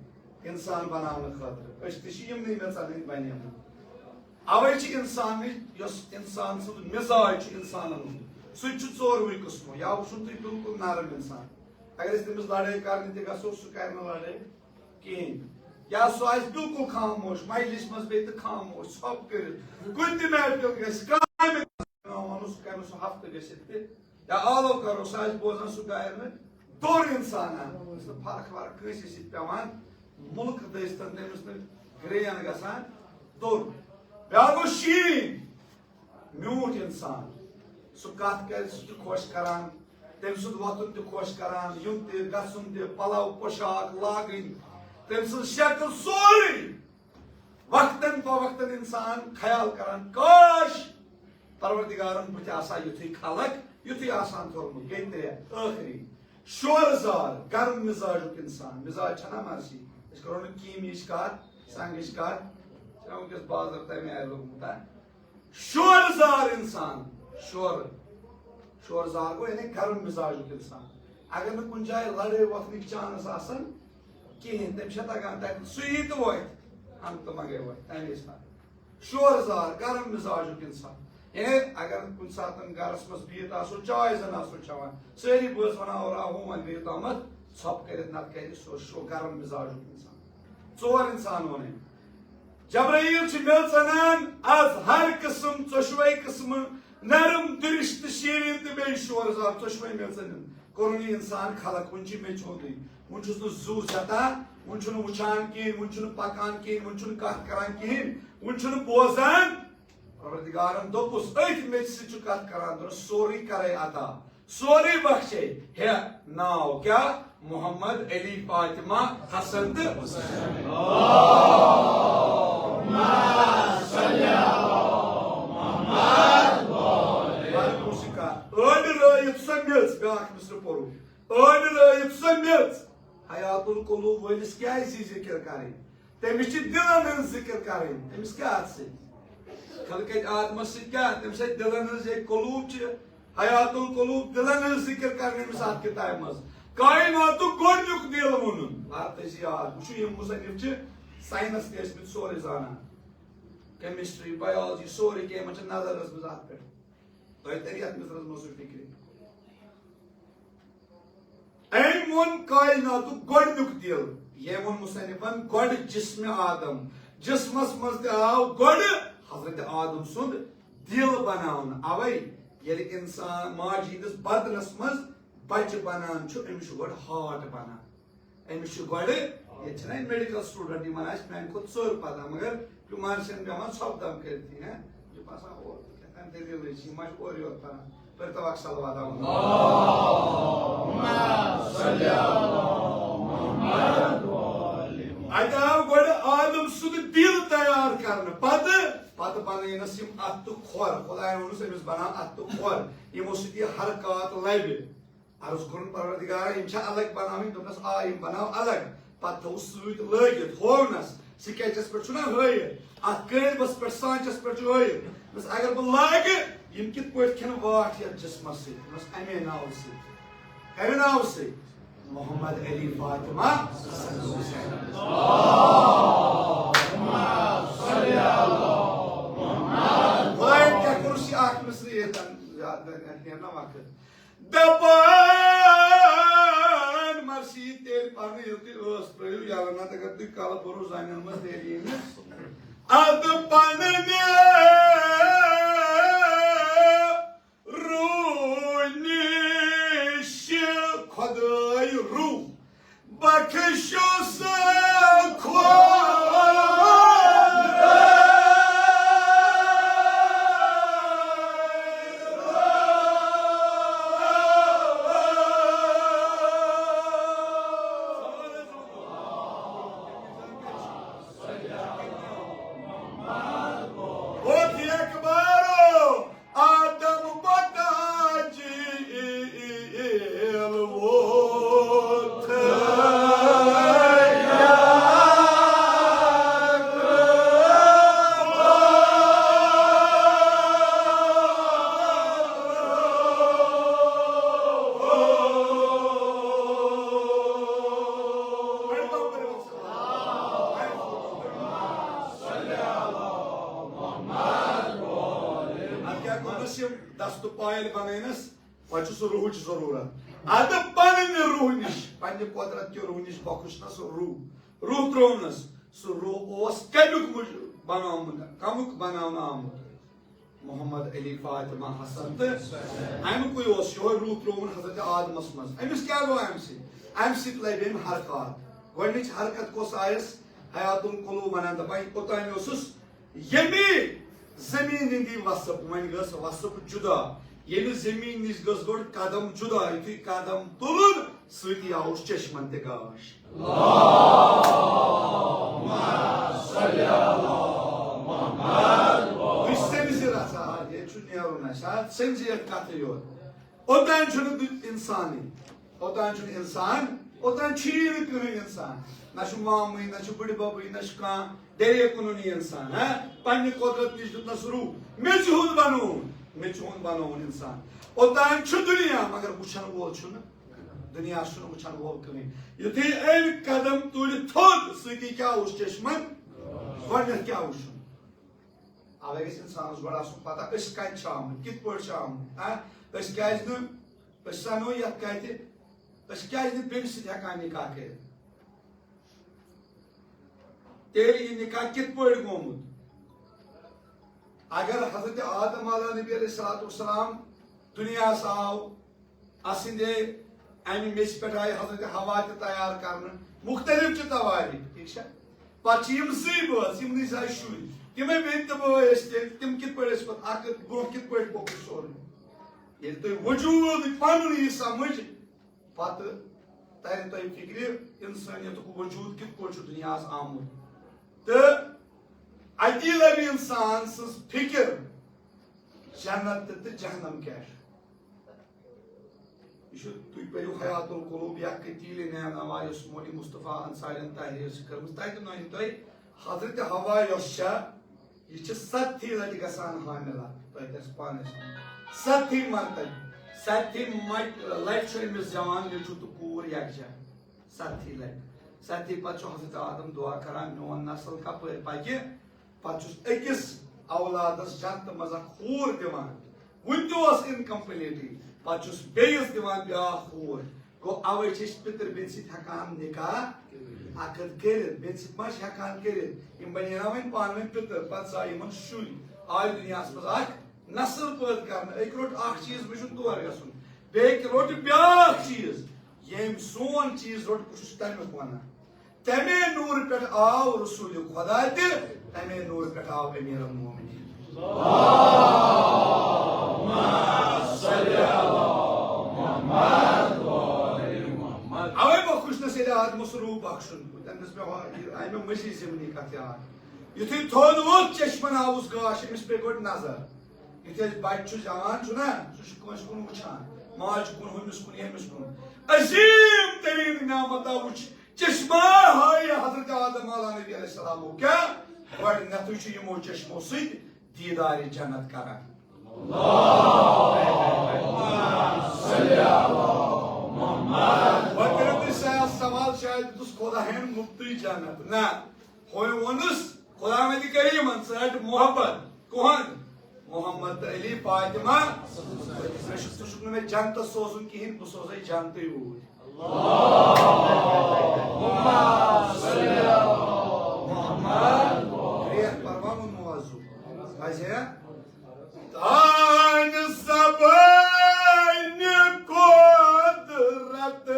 اِنسان بناونہٕ خٲطرٕ۔ أسۍ تہِ چھِ یِمنٕے میٚژن ہٕنٛدۍ بنیمٕتۍ۔ اوے چھِ انسانٕچ، یۄس انسان سُنٛد مزاج چھُ انسانن ہُنٛد، سُہ تہِ چھُ ژوروٕے قٕسمو۔ یا وٕچھُن تُہۍ بالکل نرم انسان، اگر أسۍ تٔمِس لڑٲے کرنہِ تہِ گژھو، سُہ کرِ نہٕ لڑٲے کِہیٖنۍ۔ یا سُہ آسہِ بالکل خاموش، مجلس منٛز بیٚیہِ تہِ خاموش، ژھۄپہٕ کٔرِتھ، کُنہِ تہِ محفل گژھِ، کامہِ گژھِ، وَنو سُہ کرِ نہٕ سُہ ہفتہٕ گٔژھِتھ تہِ۔ یا آلو کرو، سُہ آسہِ بوزان، سُہ گاوِ نہٕ دوٚر انسانا۔ أمِس نہٕ فرق ورق کٲنٛسہِ سۭتۍ پٮ۪وان، مُلک دٔسۍ تن تٔمِس نہٕ گرٛین گژھان دوٚر۔ بیٛاکھ گوٚو شیٖن، میوٗٹھ انسان۔ سُہ کتھ کرِ، سُہ چھُ خۄش کران، تٔمۍ سُنٛد وۄتھُن تہِ خۄش کران، یُن تہِ، گژھُن تہِ، پلو پوشاک لاگٕنۍ، تٔمۍ سٕنٛز شکل سورُے۔ وقتاً فوقتاً انسان خیال کران، کاش پروردگارن بہٕ تہِ آسہٕ ہا یُتھُے خلق، یُتھُے آسہٕ ہن تھوٚومُت۔ گٔے ترٛےٚ۔ ٲخری، شور زار، گرم مزاجُک انسان۔ مزاج چھنا مرضی، أسۍ کرو نہٕ کیٖمیہٕچ کتھ، سنگٕچ کتھ، چھنا وٕنکیٚس بازر تمہِ آیہِ لوٚگمُت، ہا؟ شور زار انسان، شور، شور زار گوٚو یعنی گرم مزاجُک انسان۔ اگر نہٕ کُنہِ جایہِ لڑٲے وۄتھنٕکۍ chance آسن کِہیٖنۍ، تٔمِس چھےٚ تگان تتہِ، سُہ یی تہٕ وۄتھِ، ہنٛگ تہٕ منٛگے وۄتھِ تمے ساتہٕ۔ شور زار، گرم مزاجُک انسان۔ یعنی اگر کُنہِ ساتہٕ گرس منٛز بِہِتھ آسو، چاے زن آسو چٮ۪وان، سٲری بٲژ ونان، "اورا ہُم وۄنۍ گٔیِو تامتھ ژھۄپہٕ کٔرِتھ، نتہٕ کرِ سُہ شو-، گرم مزاجُک انسان۔" ژور انسان ووٚن أمۍ۔ جبرائیل چھِ میٚژ اَنان از ہر قٕسم، ژۄشوَے قٕسمہٕ، نرم، دُرِش تہٕ شیٖریٖن تہٕ بیٚیہِ شور زار، ژۄشوَے میٚژ اَنان۔ کوٚرُن یہِ اِنسان خلق، وُنہِ چھُ مےٚ چھوٚندُے۔ وُنہِ چھُس نہٕ زُو زیتان، وُنہِ چھُنہٕ وُچھان کِہیٖنۍ، وُنہِ چھُنہٕ پکان کِہیٖنۍ، وُنہِ چھُنہٕ کتھ کران کِہیٖنۍ، وُنہِ چھُنہٕ بوزان۔ پروردگارن دوٚپُس، أتھۍ میٚژِ سۭتۍ چھُ کتھ کران، دوٚپُن، سورُے کرے عطا، سورُے بخشے۔ ہے، ناو کیٛاہ؟ محمد علی فاطمہ حسن تہٕ حسین۔ اللہم صل علی محمد۔ وعلیکم السلام۔ أڑۍ رٲیِتھ سۄ میٚژ، بیٛاکھ مصرٕ پوٚرُو۔ أڑۍ رٲیِتھ سۄ میٚژ۔ حیات القلوب وٲلِس کیٛازِ یہِ ذِکِر کَرٕنۍ؟ تٔمِس چھِ دِلَن ہٕنٛز ذِکِر کَرٕنۍ۔ أمِس کیٛاہ اَتھ سۭتۍ؟ خلقت آدمَس سۭتۍ کیٛاہ؟ تٔمِس سۭتۍ دِلَن ہٕنٛز یہِ قلوب چھِ، حیات القلوب، دِلَن ہٕنٛز ذِکِر کَرٕنۍ أمِس اَتھ کِتابہِ منٛز۔ کائناتُک گۄڈٕنیُک دِل ووٚنُن۔ وَر تٔسۍ یاد۔ وٕچھِو، یِم مُصنِف چھِ ساینَس تہِ ٲسۍمٕتۍ سورُے زانان۔ کیمسٹری، بایولوجی، سورُے کینٛہہ، یِمَن چھِ نظر ٲسمٕژ اَتھ پٮ۪ٹھ۔ تۄہہِ تَرِ یَتھ مِصرَس منٛز سُہ فِکرِ۔ أمۍ ووٚن کائناتُک گۄڈٕنیُک دِل۔ ییٚمۍ ووٚن مُصنِفَن گۄڈٕ جسمِ آدم۔ جسمَس منٛز تہِ آو گۄڈٕ حضرت آدم سُنٛد دِل بناونہٕ۔ اَوَے ییٚلہِ اِنسان ماجہِ ہِنٛدِس بدنَس منٛز بَچہٕ بنان چھُ، أمِس چھُ گۄڈٕ heart بنان۔ أمِس چھُ گۄڈٕ، ییٚتہِ چھِنہ یِم medical student، یِمن آسہِ میانہِ کھۄتہٕ ژٔر پتہ، مگر بیمار چھِنہٕ پٮ۪وان ژھۄپہٕ دم کٔرِتھٕے، ہہ؟ یہِ باسان، او، کیٛاہ تام دٔلیٖلٕے چھِ، یِم ما چھِ اورٕ یورٕ پران۔ پٔرۍتو اکھ صلوات آمُت۔ اَتہِ آو گۄڈٕ آدم سُنٛد دِل تیار کرنہٕ، پتہٕ، پتہٕ بنٲینَس یِم اَتھٕ تہٕ کھۄر، خۄدایَن ووٚنُس أمِس بناو اَتھٕ تہٕ کھۄر، یِمو سۭتۍ یہِ حرکات لبہِ۔ عرض کوٚرُن پروردگارا، یِم چھا الگ بناوٕنۍ؟ دوٚپنس، آ، یِم بناو الگ۔ پتہٕ تھوٚوُس سۭتۍ لٲگِتھ، ہوونس، سکیچس پٮ۪ٹھ چھُنہ ہٲیِتھ، اتھ کٲنٛبس پٮ۪ٹھ، سانچس پٮ۪ٹھ چھُ ہٲیِتھ۔ دوٚپنس، اگر بہٕ لاگہٕ، یِم کِتھ پٲٹھۍ کھٮ۪ن واٹھ یتھ جسمس سۭتۍ؟ دوٚپنس، امے ناوٕ سۭتۍ، کمہِ ناوٕ سۭتۍ؟ محمد علی فاطمہ حسن حسین۔ خدایَن کیٛاہ کوٚرُس یہِ اکھ مصرِ ییٚتٮ۪ن؟ زیادٕ نیرِ نہ وقت۔ دپان مرسی تیٚلہِ پرنہٕ ییٚلہِ تُہۍ ٲس ترٲیِو یَلہٕ، نتہٕ اگر تُہۍ کلہٕ بوٚرُو زنٮ۪ن منٛز تیٚلہِ یی نہٕ۔ اَدٕ پننہِ روح نِش خۄداے روح بخشس خۄداے۔ ووت یک بارو آدم پتا جیل ووت۔ اَدٕ کیٛاہ کوٚرنَس یِم دستہٕ پایِل بَنٲینَس؟ پَتہٕ چھُ سُہ روحٕچ ضروٗرت۔ اَدٕ پَنٕنہِ روح نِش، پَنٕنہِ قۄدرت کہِ روح نِش بخُش نہ سُہ روح۔ روح ترٛوونَس۔ سُہ روح اوس کَمیُک مُج-، بَناومُت، کَمُک بَناونہٕ آمُت؟ محمد علی فاطمہ حسن تہٕ اَمہِ کُے اوس یِہوٚے روح ترٛوومُت حضرت آدمَس منٛز۔ أمِس کیٛاہ گوٚو اَمہِ سۭتۍ؟ اَمہِ سۭتۍ لَبہِ أمۍ حرکات۔ گۄڈٕنِچ حرکت کۄس آیَس؟ حیات القلوب وَنان، دَپان، اوٚتام اوسُس ییٚمہِ زٔمیٖن ہِنٛدی وصف، وۄنۍ گٔژھ وصف جُدا۔ ییٚمہِ زٔمیٖن نِش گٔژھ گۄڈٕ قدم جُدا۔ یُتھُے قدم تُلُن، سۭتی آوُس چشمن تہِ گاش۔ اللہم صل علی محمد۔ تُہۍ سٔمزِ رژھا، ییٚتہِ چھُ نیرُن اَسہِ، ہا، سٔمزِ یَتھ کَتھٕے یوت۔ اوٚتام چھُنہٕ دُ-، اِنسانٕے۔ اوٚتام چھُنہٕ اِنسان، اوٚتام چھُیی نہٕ کٕہٕنۍ اِنسان۔ نہ چھُ مامٕے، نہ چھُ بٕڈِ بَبٕے، نہ چھُ کانٛہہ۔ ڈیرے کُنُن یہِ اِنسان، ہا؟ پننہِ قۄدرت نِش دیُتنَس روح۔ میٚژِ ہُنٛد بنووُن، میٚژِ ہُنٛد بنووُن اِنسان۔ اوٚتام چھُ دُنیا، مگر وٕچھَن وول چھُنہٕ۔ دُنیا چھُنہٕ وٕچھَن وول کٕہٕنۍ۔ یُتھُے أمۍ قدم تُلۍ تھوٚد، سۭتی کیٛاہ اوس چشمَن؟ گۄڈٕنٮ۪تھ کیٛاہ وٕچھُن؟ اَوَے گژھِ اِنسانَس گۄڈٕ آسُن پَتہ، أسۍ کَتہِ چھِ آمٕتۍ، کِتھ پٲٹھۍ چھِ آمٕتۍ، ہا؟ أسۍ کیٛازِ نہٕ، أسۍ سَنو یَتھ کَتہِ، أسۍ کیٛازِ نہٕ بیٚمہِ سۭتۍ ہٮ۪کان نِکاح کٔرِتھ؟ تیٚلہِ یہِ نِکاح کِتھ پٲٹھۍ گوٚمُت؟ اگر حضرت آدم علیہ نبی علیہ الصلوۃ والسلام دُنیاہَس آو، اَسٕنٛدے امہِ میٚژِ پٮ۪ٹھ آیہِ حضرت حوا تہِ تیار کرنہٕ، مختلف چھِ توٲریٖخ، ٹھیٖک چھا؟ پتہٕ چھِ یِم زٕے بٲژ، یِمنٕے زٕ آیہِ شُرۍ، تِمے بیٚنہِ تہٕ بٲے ٲسۍ تیٚلہِ، تِم کِتھ پٲٹھۍ ٲسۍ پتہٕ اکھ أکۍ برونٛہہ کِتھ پٲٹھۍ پوٚکُکھ سورُے؟ ییٚلہِ تُہۍ وجوٗد پنُن یی سمجھ، پتہٕ ترِ تۄہہِ فکرِ انسٲنیتُک وجوٗد کِتھ پٲٹھۍ چھُ دُنیاہس آمُت۔ تہٕ اتی لگہِ انسان سٕنٛز فکر جنت تہٕ، تہٕ جہنم کیٛاہ چھُ۔ یہِ چھُ، تُہۍ پٔرِو حیات القلوب یا قتیل نینوا یۄس مولوی مصطفیٰ انصاریَن تحریر چھِ کٔرمٕژ، تَتہِ نَنہِ تۄہہِ حضرت حوا یۄس چھےٚ، یہِ چھِ ستتھی لٹہِ گژھان حاملہ، تۄہہِ تَرِ پانَس۔ ستتھی مرتبہ، ستتھی مٹ-، لٹہِ چھُ أمِس زٮ۪وان نیٚچوٗ تہٕ کوٗر یکجا۔ ستتھی لٹہِ۔ ستتھی پتہٕ چھُ حضرت آدم دعا کران، "میون نسل کپٲرۍ پکہِ؟" پتہٕ چھُس أکِس اولادس جنتہٕ منٛز اکھ حور دِوان، وُنہِ تہِ اوس انکمپلیٹٕے، پتہٕ چھُس بیٚیِس دِوان بیٛاکھ حور۔ گوٚو، اوے چھِ أسۍ پِتٕر بیٚنہِ سۭتۍ ہٮ۪کان نکاح عقد کٔرِتھ، بیٚنہِ سۭتۍ ما چھِ ہٮ۪کان کٔرِتھ؟ یِم بنے نا وۄنۍ پانہٕ ؤنۍ پِتٕر، پتہٕ زاے یِمن شُرۍ، آے دُنیاہس منٛز اکھ نسل پٲدٕ کرنہٕ۔ أکۍ روٚٹ اکھ چیٖز، مےٚ چھُنہٕ تور گژھُن، بیٚکۍ روٚٹ بیٛاکھ چیٖز، ییٚمۍ سون چیٖز روٚٹ، بہٕ چھُس تمیُک ونان۔ تمے نور پٮ۪ٹھ آو رسول خدا تہِ، تمے نور پٮ۪ٹھ آو امیر المومنین۔ اوے بہٕ خوش نس ییٚلہِ آدمس روٗح بخشُن، تٔمِس مےٚ ہا-، یہِ آیہِ مےٚ مٔزی ضمنی کتھ یاد۔ یُتھُے تھوٚد ووٚتھ چشمن آوُس گاش، أمِس پیٚیہِ گۄڈٕ نظر۔ یُتھُے أسۍ بچہِ چھُ زٮ۪وان چھُ نا، سُہ چھُ کٲنٛسہِ کُن وٕچھان، ماجہِ کُن، ہُمِس کُن، ییٚمِس کُن۔ عظیٖم تریٖن نعمتا وٕچھ، چشمہ ہٲیہِ حضرت آدم علیٰ نبی علیہ السلام۔ کیٛاہ؟ گۄڈٕنیتھٕے چھُ یِمو چشمو سۭتۍ دیٖدارِ جنت کران۔ وۄنۍ کٔرِو تُہۍ سا-، سوال، شاید دیُتُس خۄدایَن مُفتٕے جنت۔ نہ، ہوے ووٚنُس خۄداوندِ کریٖمن، ژٕ رَٹ محبت۔ کُہُنٛد؟ محمد تہٕ علی، فاطمہ۔ مےٚ چھُ، ژٕ چھُکھ نہٕ مےٚ جنتس سوزُن کِہیٖنۍ، بہٕ سوزے جنتٕے اوٗرۍ۔ ریٹ پروا ووٚن موضوع۔ پزے؟ تانۍ زبٲنۍ قۄدرت۔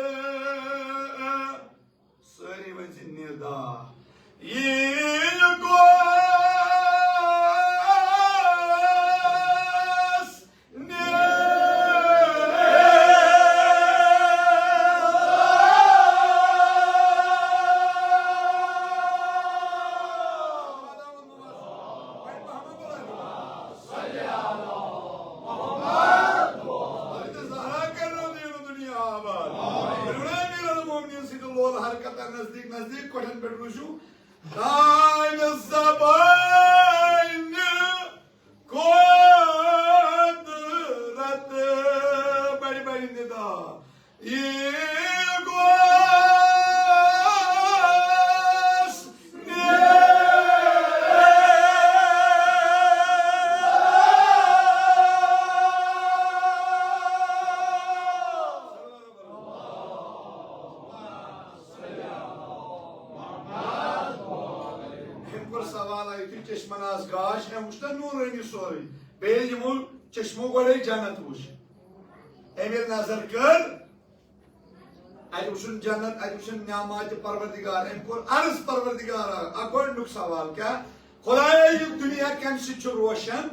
سٲری ؤنۍ زِ ندا۔ یہِ گوٚژھ حضرت زہرا کرنٲو دین و دنیا آباد۔ پھرُن امیر المومنین سٕنٛدِ لول حرکتہ نزدیٖک نزدیٖک کۄٹھٮ۪ن پٮ۪ٹھ روٗزِو۔ تانۍ زبٲنۍ قۄدرت بڑِ بڑِ ندا۔ یہِ گوٚژھ أمۍ کوٚر سوال، یُتھُے چشمن آس گاش، أمۍ وُچھ نا نوٗرٲنی سورُے۔ بیٚیہِ یِمو چشمو گۄڈَے جنت وُچھ۔ أمۍ ییٚلہِ نظر کٔر، اَتہِ وُچھُن جنت، اَتہِ وُچھُن نعمات پروردگار۔ أمۍ کوٚر عرض، پروردگارا، اَکھ گۄڈٕنیُک سوال، کیٛاہ؟ خدایا، یہِ دُنیا کَمہِ سۭتۍ چھُ روشن؟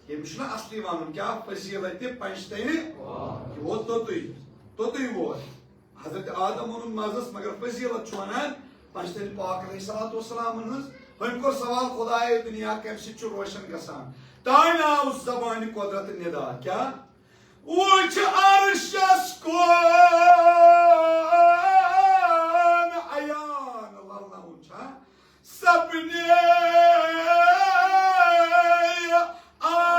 ییٚمِس چھُنہ اصلی وَنُن، کیٛاہ فضیلت پنجتنہِ؟ یہِ ووت توٚتُے، توٚتُے ووت۔ حضرت آدم ووٚنُن مَزَس، مگر فضیلت چھُ وَنان پنجتنہِ پاک علیہ الصلوۃ والسلامن ہٕنٛز۔ أمۍ کوٚر سوال، خدایا، دُنیا کَمہِ سۭتۍ چھُ روشن گژھان؟ تانۍ آو زبانہِ قۄدرت ندا، کیٛاہ؟ وُچھ عرشس کُن عیان، للناوُن چھا؟ سپنے آ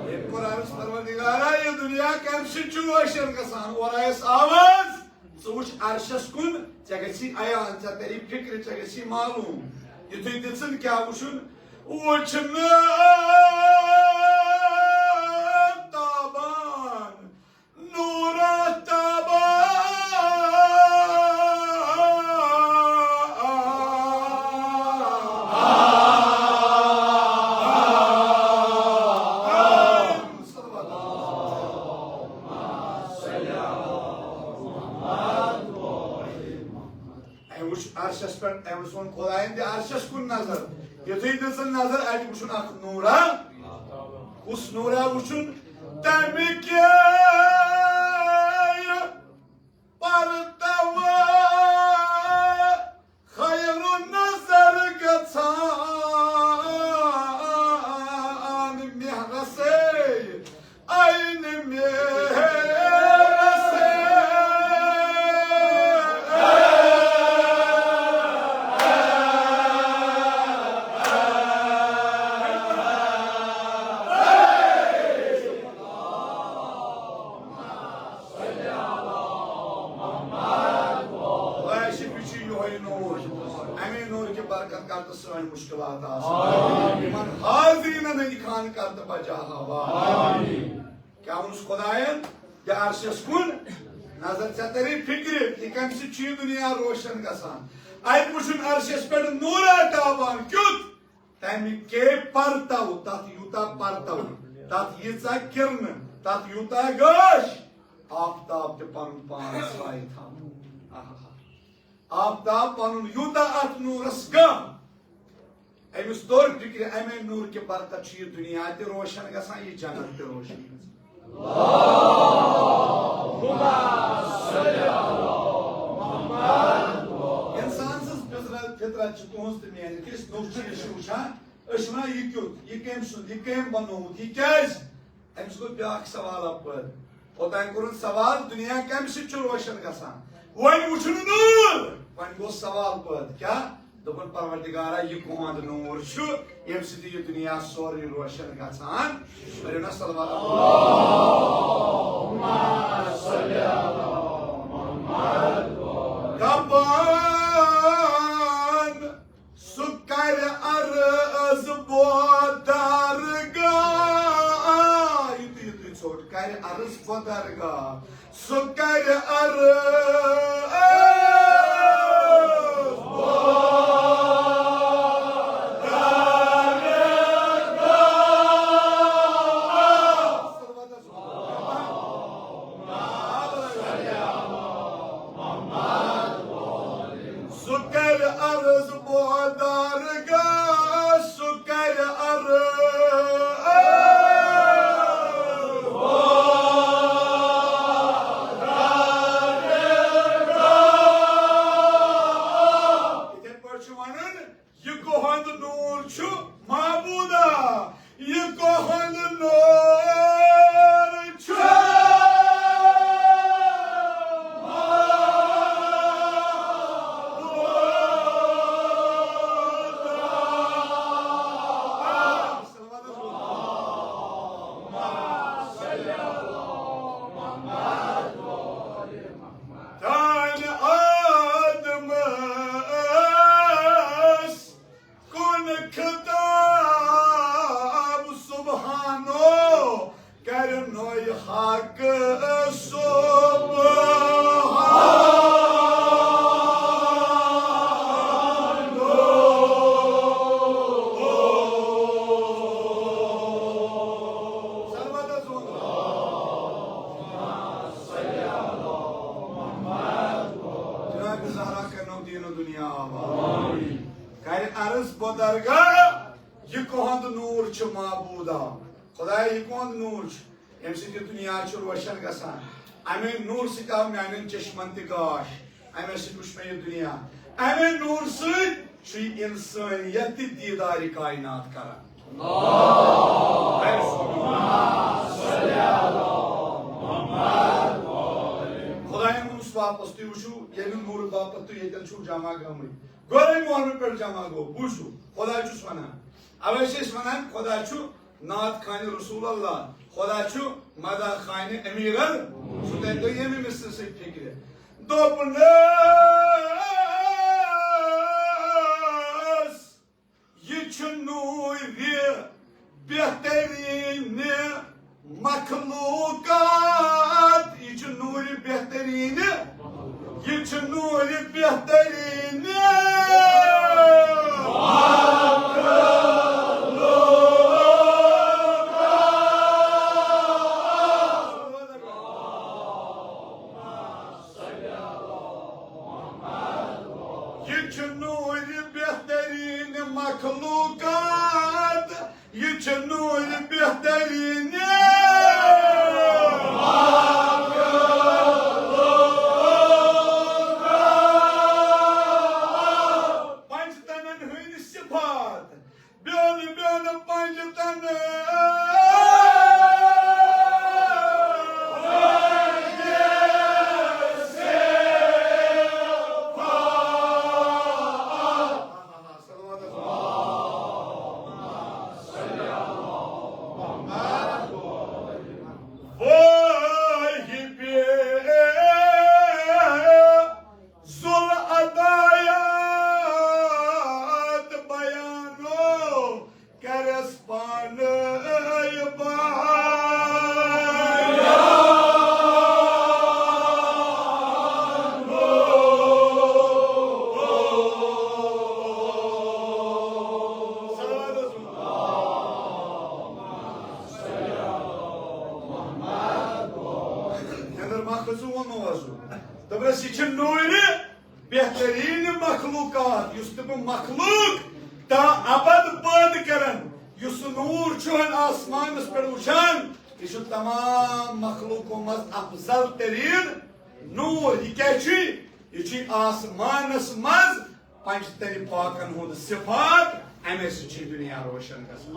أمۍ کوٚر عرض، پروردگارا، یہِ دُنیا کَمہِ سۭتۍ چھُ روشن گژھان؟ اورٕ آیس آواز، ژٕ وٕچھ عرشس کُن، ژےٚ گژھی عیان، ژےٚ تری فکرِ، ژےٚ گژھی معلوم۔ یُتھُے دِژٕن کیٛاہ وٕچھُن؟ وٕچھنہٕ تابان نورا عرشس پٮ۪ٹھ، أمۍ سوٚن خۄدایَن دِ عرشس کُن نظر۔ یُتھُے دِژٕن نظر، اَتہِ وُچھُن اکھ نوٗرا۔ کُس نوٗرا وُچھُن؟ تَمہِ کے پرتو خیر نظر گژھان مہرسے، عین مہرسے۔ خۄدایا شفیع چھُ یِہوٚے نوٗر۔ اَمے نوٗرٕ کہِ برکت کر تہٕ سٲنۍ مُشکلات آسان۔ یِمن حاضریٖنن ہٕنٛدۍ خانہٕ کر تہٕ بجا ہاوان۔ کیٛاہ ووٚنُس خۄدایَن؟ دِ عرشس کُن نظر، ژےٚ تَرے فِکرِ، یہِ کَمہِ سۭتۍ چھُ یہِ دُنیا روشن گژھان؟ اَتہِ وٕچھُن عرشس پٮ۪ٹھ نوٗرا تابان کیُتھ۔ تَمہِ کے پرتو، تَتھ یوٗتاہ پرتو، تَتھ ییٖژاہ کِرنہٕ، تَتھ یوٗتاہ گاش، آفتاب تہِ پَنُن پان سایہِ تھاوان۔ آہا۔ آفتاب پَنُن یوٗتاہ اَتھ نوٗرَس گَم، أمِس توٚر فِکرِ، اَمے نوٗرٕ کہِ برکت چھُ یہِ دُنیا تہِ روشن گژھان، یہِ جنت تہِ روشن گژھان۔ انسان سٕنٛز فطرت، فطرت چھِ تُہٕنٛز تہٕ میٛٲنۍ۔ یُتھُے أسۍ نوٚو چیٖز چھِ وٕچھان، أسۍ چھِ وَنان، "یہِ کیُتھ؟ یہِ کٔمۍ سُنٛد؟ یہِ کٔمۍ بنووُتھ؟ یہِ کیٛازِ؟" أمِس گوٚو بیٛاکھ سوال اَپٲرۍ۔ اوٚتام کوٚرُن سوال، دُنیا کَمہِ سۭتۍ چھُ روشن گژھان؟ وۄنۍ وٕچھُن نوٗر، وۄنۍ گوٚو سوال پٲدٕ۔ کیٛاہ؟ دوٚپُن، "پروردگارا، یہِ کُہُنٛد نوٗر چھُ، ییٚمہِ سۭتۍ یہِ دُنیا سورُے روشن گژھان؟" پٔرِو نا صلوات۔ دَپان، سُہ کَرِ عرض بودرگاہ۔ یُتُے، یُتُے ژوٚٹ۔ کَرِ عرض بودرگاہ۔ سُہ کَرِ عرض۔ سُہ کَرِ عرض بودرگاہ، سُہ کَرِ عرض۔ یِتھَے پٲٹھۍ چھُ وَنُن، یہِ کُہُنٛد نوٗر چھُ معبوٗدا، یہِ کُہُنٛد نوٗر چھُ۔ تانۍ آدمس کُن خطاب سبحانو، کرنوے حق سبحانو۔ سلوات حظ ووٚن۔ جناب زہرا کرنو دین و دنیا آباد۔ کرِ عرض بودرگاہ، یہِ کُہُنٛد نوٗر چھُ معبوٗدا۔ خۄدایا، یہِ کُہُنٛد نوٗر چھُ، ییٚمہِ سۭتۍ یہِ دُنیا چھُ روشن گژھان؟ اَمے نوٗرٕ سۭتۍ آو میٛانٮ۪ن چشمن تہِ گاش۔ اَمے سۭتۍ وُچھ مےٚ یہِ دُنیا۔ اَمے نوٗرٕ سۭتۍ چھُ یہِ اِنسٲنیت تہِ دیٖدارِ کائنات کران۔ خۄدایَن ووٚنُس واپس، تُہۍ وٕچھِو، ییٚمہِ نوٗرٕ باپتھ تُہۍ ییٚتٮ۪ن چھِو جمع گٔمٕتۍ، گۄڈَے محرمہٕ پٮ۪ٹھ جمع گوٚو، بوٗزِو، خۄداے چھُس وَنان۔ اَوَے چھِ أسۍ وَنان، خۄدا چھُ نعت خوانِ رسول اللہ، خۄدا چھُ مدح خوانِ امیر ال-، سُہ تَمہِ دۄہ ییٚمہِ مِصرٕ سۭتۍ فِکرِ۔ دوٚپنَس، یہِ چھُ نوٗرِ بہتریٖن مخلوقات، یہِ چھُ نوٗرِ بہتریٖن، یہِ چھُ نوٗرِ بہتریٖن۔ یہِ چھُ نوٗرِ بہتریٖن مخلوقات، یہِ چھُ نوٗرِ بہتریٖن۔ پنجتنن ہٕنٛدۍ صفات، بیون بیون پنجتن۔ واہبِ ذوالعطایات بیانو کرس پانہٕ بیان۔ اندر ما کھسو ووٚنمو حظ۔ دوٚپنس، یہِ چھِ نوٗرِ بہتریٖن مخلوقات، یُس تہِ بہٕ مخلوق تا ابد پٲدٕ کرن، یُس سُہ نوٗر چھُ آسمانس پٮ۪ٹھ وٕچھان، یہِ چھُ تمام مخلوقو منٛز افضل تریٖن نوٗر۔ یہِ کیٛاہ چھُ؟ یہِ چھُ آسمانس منٛز پنجتن پاکن ہُنٛد صفات، امے سۭتۍ چھُ دُنیا روشن گژھان۔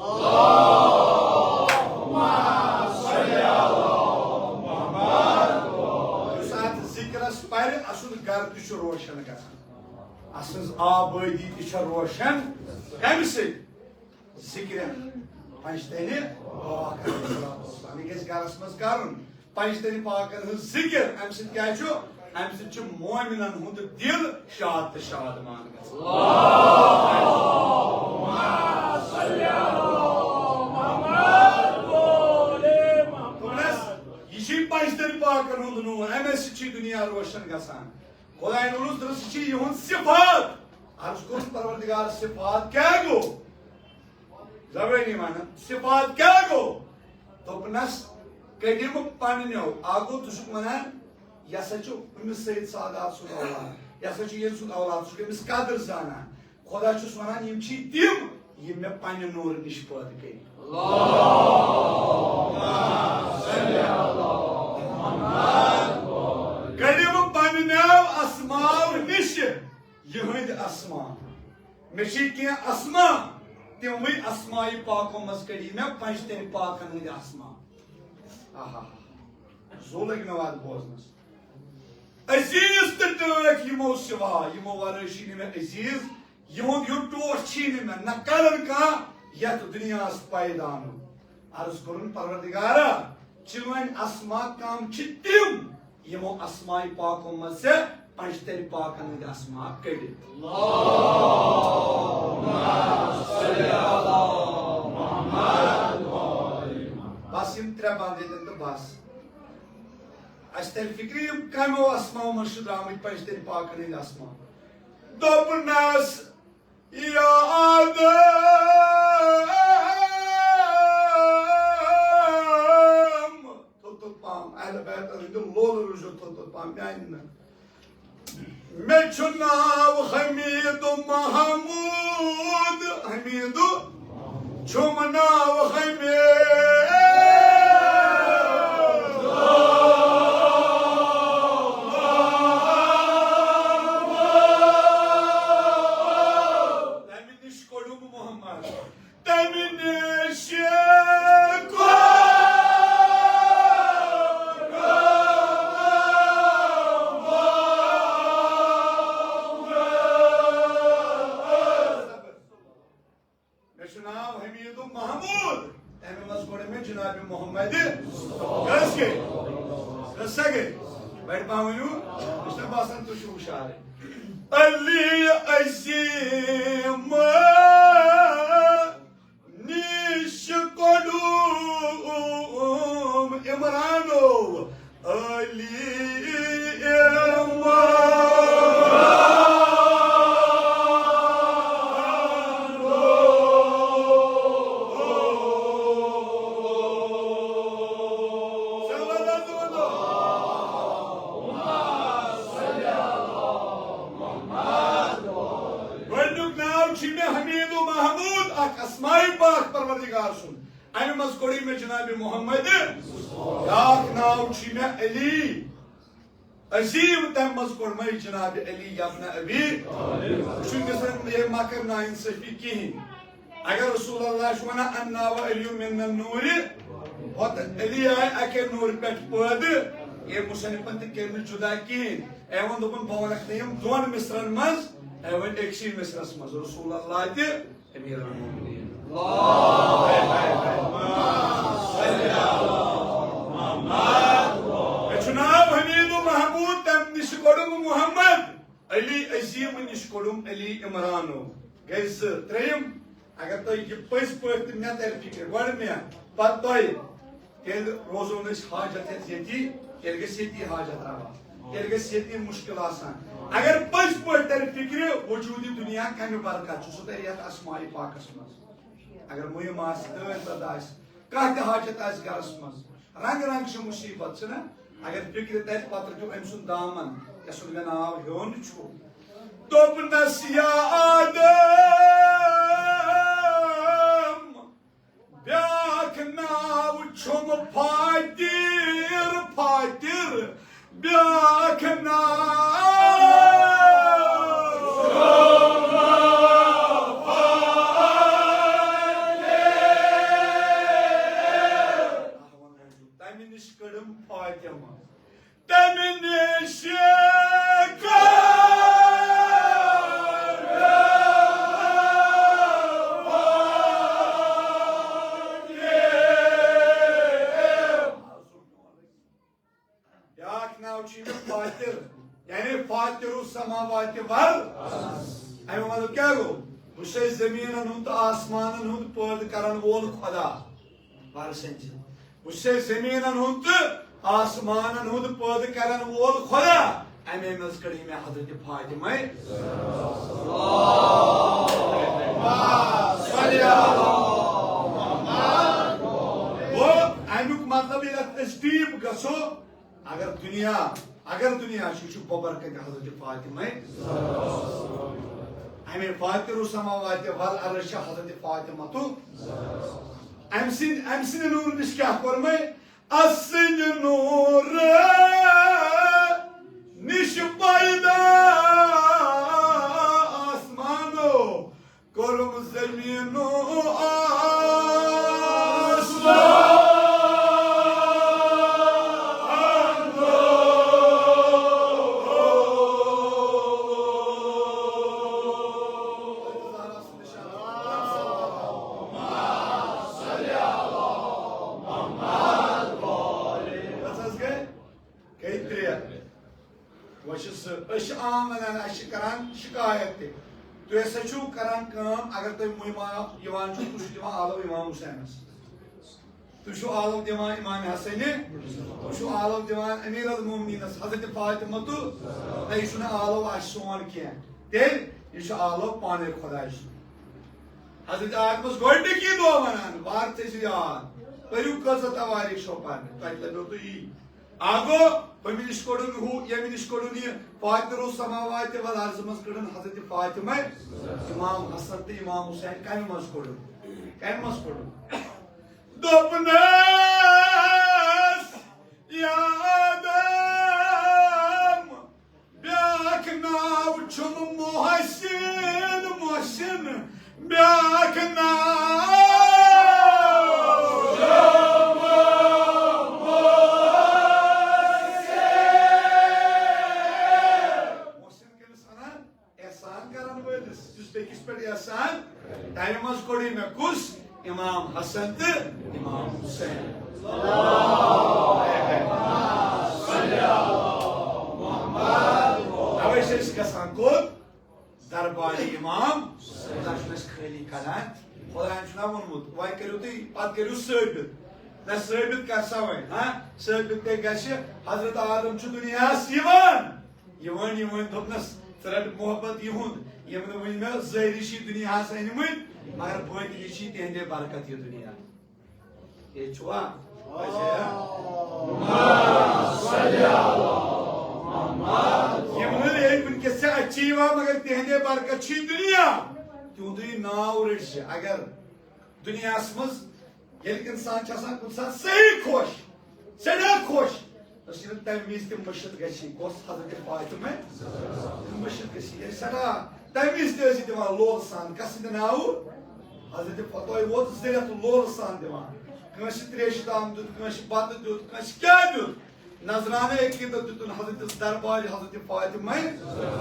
یُس اتھ ذکرس پرِ، اسُنٛد گرٕ تہِ چھُ روشن گژھان، اسٕنٛز آبٲدی تہِ چھےٚ روشن۔ کمہِ سۭتۍ؟ ذکرِ پنجتن پاک علیہ الصلوۃ والسلام۔ یہِ گژھِ گرس منٛز کرُن۔ پنجتن پاکن ہٕنٛز ذکر، امہِ سۭتۍ کیٛاہ چھُ؟ امہِ سۭتۍ چھُ مومنن ہُنٛد دِل شاد تہٕ شادمان گژھان۔ دوٚپنس، یہِ چھُے پنجتن پاکن ہُنٛد نوٗر، امے سۭتۍ چھُ دُنیا روشن گژھان۔ خداین ووٚنُس، دوٚپنس، یہِ چھُ یِہُنٛد صفات۔ عرض کوٚرُن، پروردگار، صفات کیٛاہ گوٚو؟ زبٲنی ونان، صفات کیٛاہ گوٚو؟ دوٚپنس، کٔڑِم پننیو۔ اکھ گوٚو، ژٕ چھُکھ ونان، یہِ ہسا چھُ أمِس سید سادات سُنٛد اولاد، یہِ ہسا چھُ ییٚمہِ سُنٛد اولاد، ژٕ چھُکھ أمِس قدر زانان۔ خدا چھُس ونان، یِم چھی تِم، یِم مےٚ پننہِ نوٗرٕ نِش پٲدٕ کٔرۍ۔ کٔڑِم پننیو اسماو نِش یِہنٛدۍ اسما۔ مےٚ چھِ کینٛہہ اسما، تِموٕے اسماء پاکو منٛز کٔڑی مےٚ پنجتن پاکن ہٕنٛدۍ اسما۔ آہا، زو لٔگۍ مےٚ وارٕ بوزنس۔ عزیز تہٕ ٹٲٹھۍ یِمو سوا، یِمو ورٲے چھِی نہٕ مےٚ عزیز، یِہُنٛد یُتھ ٹوٹھ چھِی نہٕ مےٚ، نہ کرن کانٛہہ یتھ دُنیاہس پیدا نوٚو۔ عرض کوٚرُن، پروردگارا، چٲنۍ اسما کم چھِ تِم، یِمو اسماء پاکو منٛز ژےٚ پنجتن پاکن ہٕنٛدۍ اسما کٔڑِتھ۔ بس یِم ترٛےٚ بند ییٚتٮ۪ن تہٕ بس۔ اسہِ ترِ فکرِ، یِم کمیو اسماو منٛز چھِ درٛامٕتۍ پنجتن پاکن ہٕنٛدۍ اسما۔ دوٚپنس، یا آدم، تھوٚد تھوٚد پہم، اہل بیتن ہٕنٛدِ لولہٕ روٗزِو تھوٚد تھوٚد پہم، میانہِ نہٕ۔ مےٚ چھُ ناو حمید محمود، حمید چھُم ناو حمید۔ تمہِ نِش کوٚڑُم محمد، تمہِ نِش کوٚڑُم۔ مےٚ چھُ ناو حمید محمود، تَمہِ منٛز کوٚر مےٚ جناب محمد۔ کٔژ گٔے؟ کٔژ سا گٔے؟ بڑِ پہم ؤنِو، مےٚ چھُنہ باسان تُہۍ چھِو ہُشارٕے۔ علی عظیم نِش کوٚڑُم عمرانو۔ علی عمران۔ پاک، اسماء پاک پروردگار سُنٛد۔ اَمہِ منٛز کوٚرُے مےٚ جناب محمد، بیٛاکھ ناو چھُے مےٚ علی۔ عظیم، تَمہِ منٛز کوٚر مےٚ جناب علی یبن ابی۔ وٕچھِو، وٕنکیٚس یہِ مہ کر ناانصٲفی کِہیٖنۍ۔ اگر رسول اللہ چھُ وَنان، "انا و علی من النور"، ہۄتہٕ علی آے اَکے نوٗرٕ پٮ۪ٹھ پٲدٕ، یہِ مصنفن تہِ کٔرۍ نہٕ جُدا کِہیٖنۍ۔ أمۍ ووٚن، دوٚپُن، "بہٕ وَنکھ نہٕ یِم دۄن مصرن منٛز"، أمۍ ؤنۍ أکسٕے مصرس منٛز، رسول اللہ تہِ امیر المومنین۔ مےٚ چھُ ناو حمید و محمود، تَمہِ نِش کوٚڑُم محمد۔ علی عظیم نِش کوٚڑُم علی عمرانو۔ گٔے زٕ۔ ترٛیٚیِم، اگر تۄہہِ یہِ پٔزۍ پٲٹھۍ تہِ مےٚ تَرِ فِکرِ، گۄڈٕ مےٚ، پَتہٕ تۄہہِ، تیٚلہِ روزو نہٕ أسۍ حاجت ہٮ۪تھ ییٚتی، تیٚلہِ گژھِ ییٚتی حاجت روا، تیٚلہِ گژھِ ییٚتی مُشکِل آسان۔ اگر پٔزۍ پٲٹھۍ تَرِ فِکرِ، وجوٗدِ دُنیا کَمہِ برکت چھُ، سُہ تَرِ یَتھ اسماء پاکَس منٛز۔ اگر مُہِم آسہِ، دٲدۍ دَد آسہِ، کانٛہہ تہِ حاجت آسہِ گَرَس منٛز، رنٛگہٕ رنٛگہٕ چھِ مُصیٖبت، چھِنہ؟ اگر فِکرِ تَرِ، پَتہٕ رٔٹِو أمۍ سُنٛد دامن، یَس سُنٛد مےٚ ناو ہیوٚن چھُ۔ دوٚپنَس، یا آدم، بیٛاکھ ناو چھُم فاتر، فاتر، بیٛاکھ ناو چھُم فاتر۔ تَمہِ نِش کٔڑٕم فاطمہ۔ تَمہِ نِش کٔر۔ بیٛاکھ ناو چھُ یِمن فاتر، یعنی فاتر السماوات والارض۔ اَمیُک مطلب کیٛاہ گوٚو؟ بہٕ چھُسے زٔمیٖنَن ہُنٛد تہٕ آسمانَن ہُنٛد پٲدٕ کرن وول خۄدا۔ بہٕ چھُسے زٔمیٖنَن ہُنٛد تہٕ آسمانَن ہُنٛد پٲدٕ کرن وول خۄدا۔ اَمے منٛز کٔڑ مےٚ حضرت فاطمہ۔ گوٚو، اَمیُک مطلب، ییٚلہِ اَتھ أسۍ deep گژھو، اگر دُنیا، اگر دُنیا چھُ، یہِ چھُ ببرکت حضرت فاطمہ۔ اَمے فاتر السماوات والارض چھِ حضرت فاطمہ تہٕ أمۍ سٕنٛدِ، أمۍ سٕنٛدِ نوٗرٕ نِش کیٛاہ کوٚرمَے؟ اَسٕنٛدِ نوٗرٕ نِش پیدا آسمانو، کوٚرُم زٔمیٖنو آسمان۔ کٔژ حظ گٔے؟ گٔے ترٛےٚ۔ وۄنۍ چھِ زٕ۔ أسۍ چھِ عام وَنان، اَسہِ چھِ کَران شِکایت تہِ۔ تُہۍ ہسا چھِو کَران کٲم، اگر تُہۍ مُہِم یِوان چھِو، تُہۍ چھِو دِوان آلو اِمام حُسینَس۔ تُہۍ چھِو آلو دِوان اِمام حسنہِ، تُہۍ چھِو آلو دِوان امیر المومنینس حضرت فاطمہ تہٕ نہ، یہِ چھُنہٕ آلو اَسہِ سون کینٛہہ۔ تیٚلہِ یہِ چھُ آلو پانے خۄداے سُنٛد۔ حضرت آدمس گۄڈٕنِکی دۄہ وَنان، وار تھٲیزِ یاد، پٔرِو کۭژاہ تواریٖخ چھو پَرنہِ، تۄہہِ لَبیو تہٕ یی۔ اَکھ گوٚو، ہُمہِ نِش کوٚڑُن ہُہ، ییٚمہِ نِش کوٚڑُن یہِ، فاتر السماوات والارض منٛز کوٚڑُن حضرت فاطمہ، امام حسن تہٕ امام حسین کَمہِ منٛز کوٚڑُن؟ کَمہِ منٛز کوٚڑُن؟ دوٚپنَس، یا آدم، بیٛاکھ ناو چھُم محسن، محسن، بیٛاکھ ناو چھُم محسن۔ محسن کٔمِس وَنان؟ احسان کرن وٲلِس، یُس بیٚکِس پٮ۪ٹھ احسان، تَمہِ منٛز کوٚڑُے مےٚ کُس؟ امام حسن تہٕ امام حسین۔ توے چھِ أسۍ گژھان کوٚت؟ دربارِ امام۔ خدا چھُنہٕ اَسہِ خٲلی کڑان، خدایَن چھُنہ ووٚنمُت، وۄنۍ کٔرِو تُہۍ، پتہٕ کٔرِو ثٲبت۔ نہ، ثٲبت کر سا وۄنۍ، ہاں؟ ثٲبت تیٚلہِ گژھِ، حضرت آدم چھُ دُنیاہَس یِوان۔ یہِ ؤنۍ، یہِ ؤنۍ دوٚپنَس، ژٕ رَٹ محبت یِہُنٛد، یِم نہٕ وٕنہِ مےٚ ظٲہری چھِ دُنیاہَس أنۍمٕتۍ، مگر باطنی چھِ تِہِنٛدے برکت یہِ دُنیا۔ ییٚتہِ چھُوا؟ یِم نہٕ ییٚتہِ وٕنکیٚس چھِ اَتہِ چھِ یِوان، مگر تِہِنٛدے برکت چھِ یہِ دُنیا۔ تِہُنٛدُے ناو رٔٹۍ زِ۔ اگر دُنیاہَس منٛز ییٚلہِ اِنسان چھُ آسان کُنہِ ساتہٕ صحیح خۄش، سٮ۪ٹھاہ خۄش، أسۍ چھِنہٕ تَمہِ وِزِ تہِ مٔشِتھ گژھِ۔ کۄس؟ حضرت فاطمہ مٔشِتھ گژھِ۔ ییٚلہِ سٮ۪ٹھاہ تَمہِ وِزِ تہِ ٲسۍ دِوان لولہٕ سان، کَس سٕنٛدِ ناوٕ؟ حضرت فاطمہ۔ تۄہہِ ووت زٕ رٮ۪تھ لولہٕ سان دِوان۔ کٲنٛسہِ ترٛیشہِ دام دیُت، کٲنٛسہِ بَتہٕ دیُت، کٲنٛسہِ کیٛاہ دیُت؟ نذرانہ عقیدت دیُتُن حضرت دربار حضرت فاطمہ۔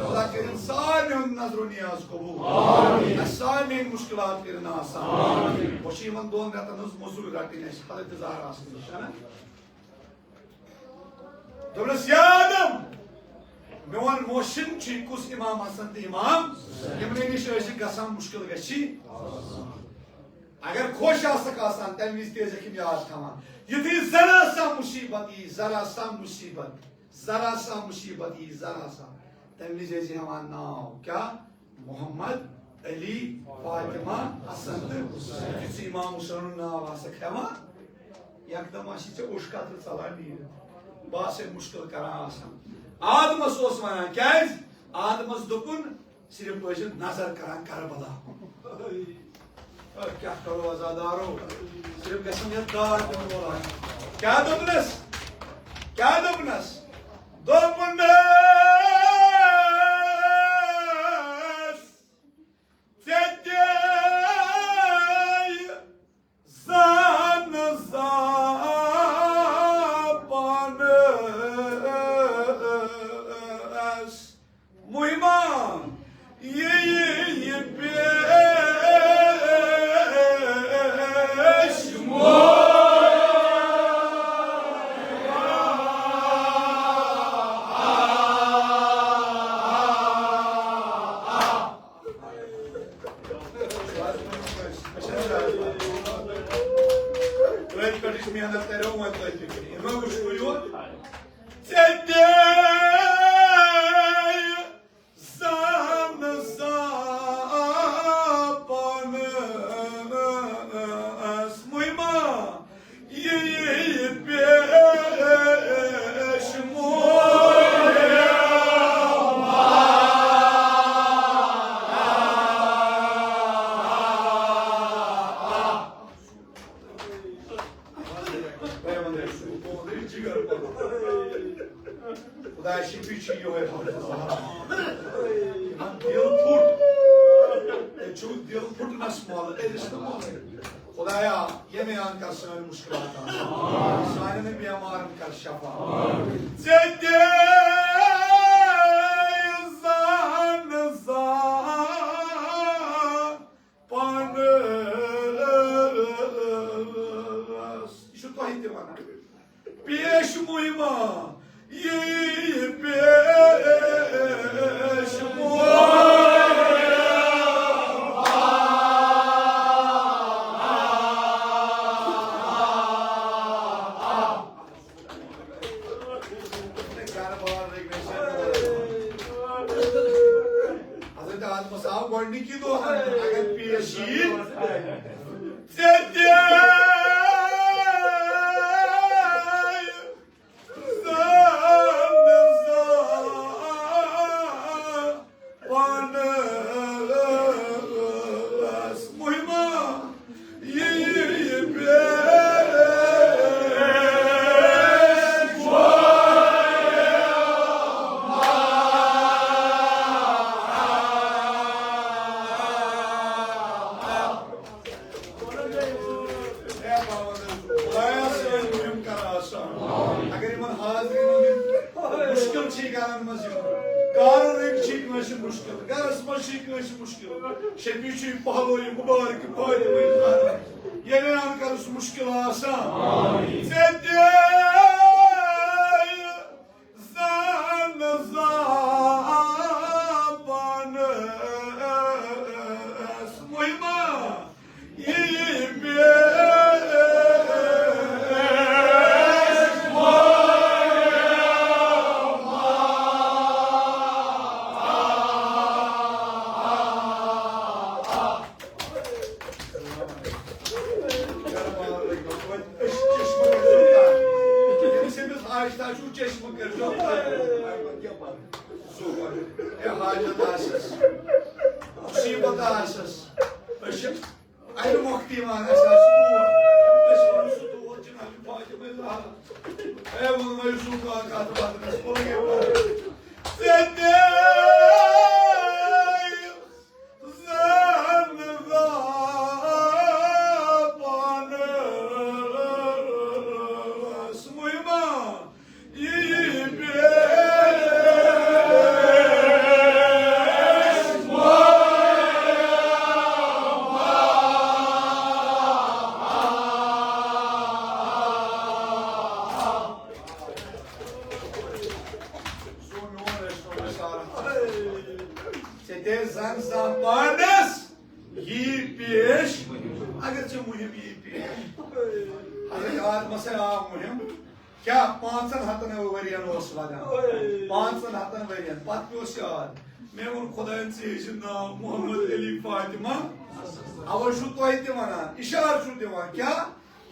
خدا کٔرِن سارنٕے ہُنٛد نذر و نیاز قبول۔ آمین۔ اَسہِ سارنٕے ہٕنٛدۍ مُشکِلات کٔرِن آسان۔ آمین۔ وۄنۍ چھِ یِمن دۄن رٮ۪تن ہٕنٛز مٔزوٗرۍ رَٹٕنۍ اَسہِ حضرت زہرا سٕنٛز، چھَنا؟ دوٚپنَس، یا آدم، میون محسن چھُے کُس؟ امام حسن تہٕ امام۔ یِمنٕے نِش ٲسِکھ گژھان، مُشکِل گژھِ۔ اگر خۄش آسکھ آسان، تَمہِ وِزِ تہِ ٲسِکھ یِم یاد تھاوان۔ یُتھُے ذرا سا مُصیٖبت یی، ذرا سا مُصیٖبت، ذرا سا مُصیٖبت یی، ذرا سا، تَمہِ وِزِ ٲسۍ ہٮ۪وان ناو۔ کیٛاہ؟ محمد، علی، فاطمہ، حسن تہٕ حسین۔ یُتھُے ژٕ امام حسینُن ناو آسکھ ہٮ۪وان، یکدم آسی ژےٚ اوٚش قطرٕ ژلان نیٖرِتھ۔ بہٕ آسے مُشکِل کران آسان۔ آدمس اوس ونان، کیٛازِ؟ آدمس دوٚپُن، صرف ٲسِو نظر کران کربلا۔ کیٛاہ کرو عزادارو؟ صرف گژھن یتھ داد دِنہٕ وول آسُن۔ کیٛاہ دوٚپنس؟ کیٛاہ دوٚپنس؟ دوٚپنس، ژےٚ دِیے زن زان پانس مُہِمان یہِ یہِ پیش مول۔ أتھۍ پٮ۪ٹھ یُس محنت کَریو، وۄنۍ تۄہہِ تہِ کٔرِو۔ یِمَن وٕچھوٕ یوت۔ ژےٚ دِیے زن زان پانس مُہِمان یہِ یہِ پیش مول۔ خدا شفیع چھُ یِہوٚے حافظ۔ یِمن دِل پھُٹ۔ تیٚلہِ چھُ دِل پھُٹنس مۄل، أمِس نہٕ مۄل۔ خدایا، ییٚمہِ اَن کر سٲنۍ مُشکِلات آسان۔ سانٮ۪ن بیمارن کر شفا۔ ژےٚ دِ زن زان پانس۔ یہِ چھُ تۄہہِ تہِ وَنان۔ پیش مُہِما یی پیش مُہِما۔ حضرت آدمس آو گۄڈنِکی دۄہ، اگر پیش یی، ژےٚ تہِ زن زان پانس مُہِما یہِ یہِ پیش۔ اے بابا، خدایا سٲنۍ مُہِم کر آسان۔ اگر یِمن حاضریٖنن ہٕنٛدۍ مُشکِل چھِ گرن منٛز یِوان، کارن رٔنٛگۍ چھِ کٲنٛسہِ مُشکِل، گرس منٛز چھِ کٲنٛسہِ مُشکِل، شفیع چھُے پہلوی مُبارک فاطمہ زہرا۔ ییٚلہِ اَن کر سُہ مُشکِل آسان۔ ژےٚ دِ زن زان پانس مُہِما یی پیش۔ أسۍ چھِ چشمہٕ کٔرۍزیو تَتھ۔ ییٚمِس ییٚمِس حاجتہ چھُو، چشمہٕ کٔرۍزیو تَتھ۔ ہے حاجت آسٮ۪س، مُصیٖبت آسٮ۪س، تہِ زن زانٛہہ پانس یی پیش، اگر ژےٚ مُہِم یی پیش۔ حضرت آدمس ہے آو مُہِم، کیٛاہ پانٛژن ہتن ؤرین اوس ودان؟ پانٛژن ہتن ؤرین۔ پتہٕ پیوٚس یاد، مےٚ ووٚن خۄداین، ژےٚ چھُ ناو محمد علی فاطمہ، اوے چھُو تۄہہِ تہِ ونان، اشارٕ چھُو دِوان۔ کیٛاہ؟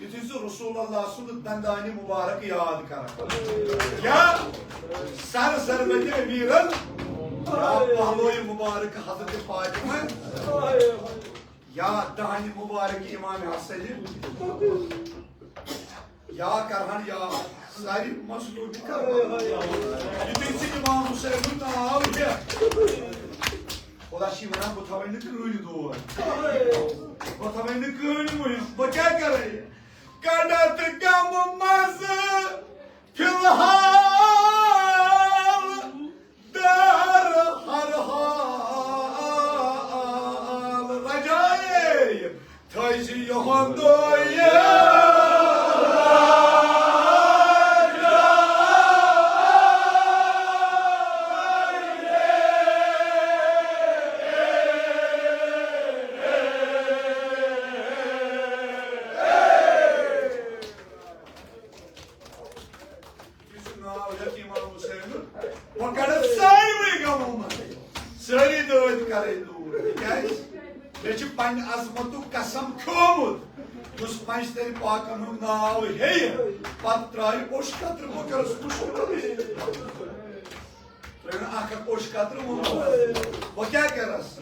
یُتھُے سُہ رسول اللہ سُنٛد دندانہِ مبارک یاد کران۔ یا سر ضربت امیرن، یا پہلوی مبارک حضرت فاطمہ، یا دہنہِ مبارک امام حسن، یا کرہن یا ساری مظلوم کربلا۔ یُتھُے سُہ امام حسین ناو ہیٚتھ، خدا چھِ وَنان، بہٕ تھاوَے نہٕ کٕہٕنۍ دور۔ بہٕ تھاوَے نہٕ کٕہٕنۍ مُہِم۔ بہٕ کیٛاہ کَرَے؟ کَڑَتھ غمہٕ منٛزٕ فی الحال در ہر حال رجائے تھٲیزِ یِہُنٛدُے۔ یُس ناو ہیٚتھ امام حسین، وۄنۍ کڑس سٲری غمو منٛز، سٲری دٲدۍ کرے دوٗر۔ تِکیٛازِ مےٚ چھُ پننہِ عظمتُک قسم کھیومُت، یُس پنجتن پاکن ہُنٛد ناو ہیٚیہِ، پتہٕ ترٛاوِ اوٚش قطرٕ، بہٕ کرس مُشکِل۔ ترٛٲوِن اکھ اکھ اوٚش قطرٕ ووٚنمُت۔ وۄنۍ کیٛاہ کرس؟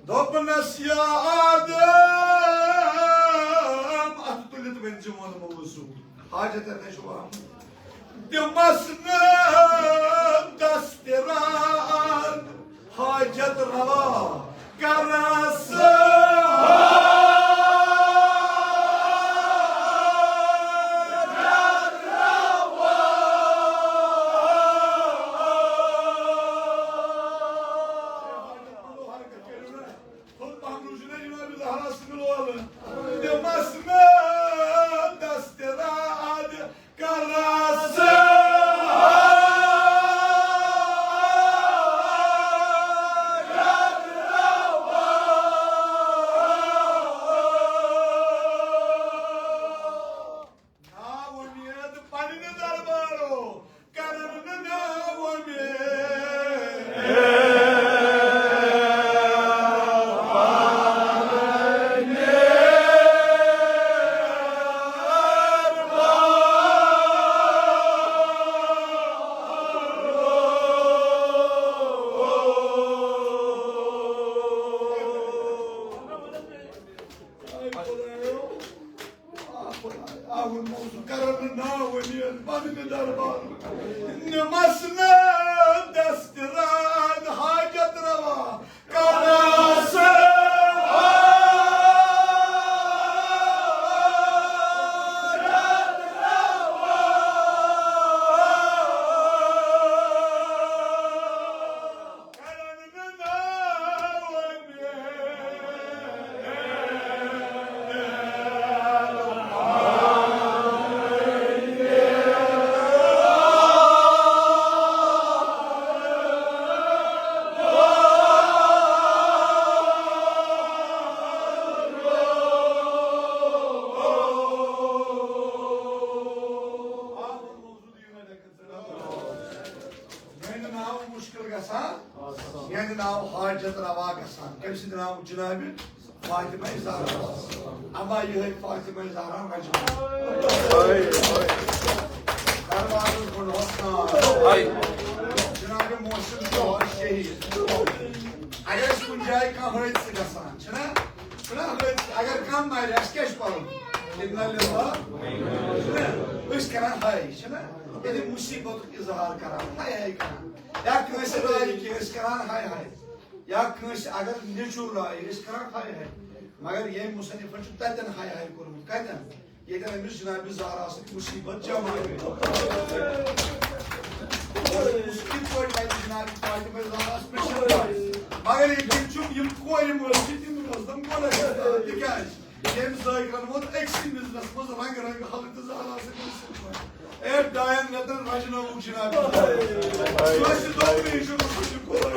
دوٚپنس، یا آدم، اتھٕ تُلِتھ ؤنۍ زِ ووٚنمُت وضوٗ۔ حاجت اتھے چھُ آمُت۔ دِمس نہٕ دستِراد حاجت روا کرس۔ نا وۄمید پننہِ دربارو، کرن نہٕ نا وۄمید۔ آ خۄدایو، آ خۄدایو، آ ووٚنمو سُہ کرن نہٕ ناو ؤنِتھ پننہِ دربار۔ نِمس نہٕ دستِراد حاجت روا کرس۔ میانہِ ناوٕ مُشکِل گژھان، میانہِ ناوٕ حاجت روا گژھان۔ کٔمۍ سٕنٛدِ ناوٕ؟ جنابِ فاطمہ زہرا۔ اما یِہوٚے فاطمہ زہرا مجموعہ۔ دروازس بۄن اوس ناو۔ جنابِ محسن جوہر شہید۔ اگر اَسہِ کُنہِ جایہِ کانٛہہ حٲدثہٕ گژھان چھُنہ، چھُنہ حٲدثہٕ، اگر کانٛہہ مرِ، اَسہِ کیٛاہ چھُ پَرُن؟ اِنَّا لِلّٰہِ۔ چھُنہ؟ أسۍ کران ہاے، چھُنہ؟ ییٚلہِ مُصیٖبتُک اظہار کران، ہاے ہاے کران۔ یا کٲنٛسہِ راے کینٛہہ، أسۍ کران ہاے ہاے۔ یا کٲنٛسہِ اگر نیٚچوٗ راے، أسۍ کران ہاے ہاے۔ مگر ییٚمۍ مُصنِفن چھُ تَتٮ۪ن ہاے ہاے کوٚرمُت۔ کَتٮ۪ن؟ ییٚتٮ۪ن أمِس جنابِ زہرا سۭتۍ مُصیٖبت جمع گٔے۔ کِتھ پٲٹھۍ واتہِ جنابِ فاطمہ زہراہَس پٮ۪ٹھ شفقت؟ مگر ییٚتہِ چھُ یِم کورِ مٲلۍ چھِ، تِم روزن گۄڈَے۔ تِکیٛازِ؟ ییٚمۍ ذٲکرَن ووٚن أکسٕے مِزرَس منٛز، رنٛگہٕ رنٛگہٕ حضرت زہرا سٕنٛدۍ مُصیٖبت۔ اے ڈاین رٮ۪تن رجنووُکھ جناب۔ کٲنٛسہِ دوٚپ نہٕ یہِ چھُ مُصلِک کوٚر۔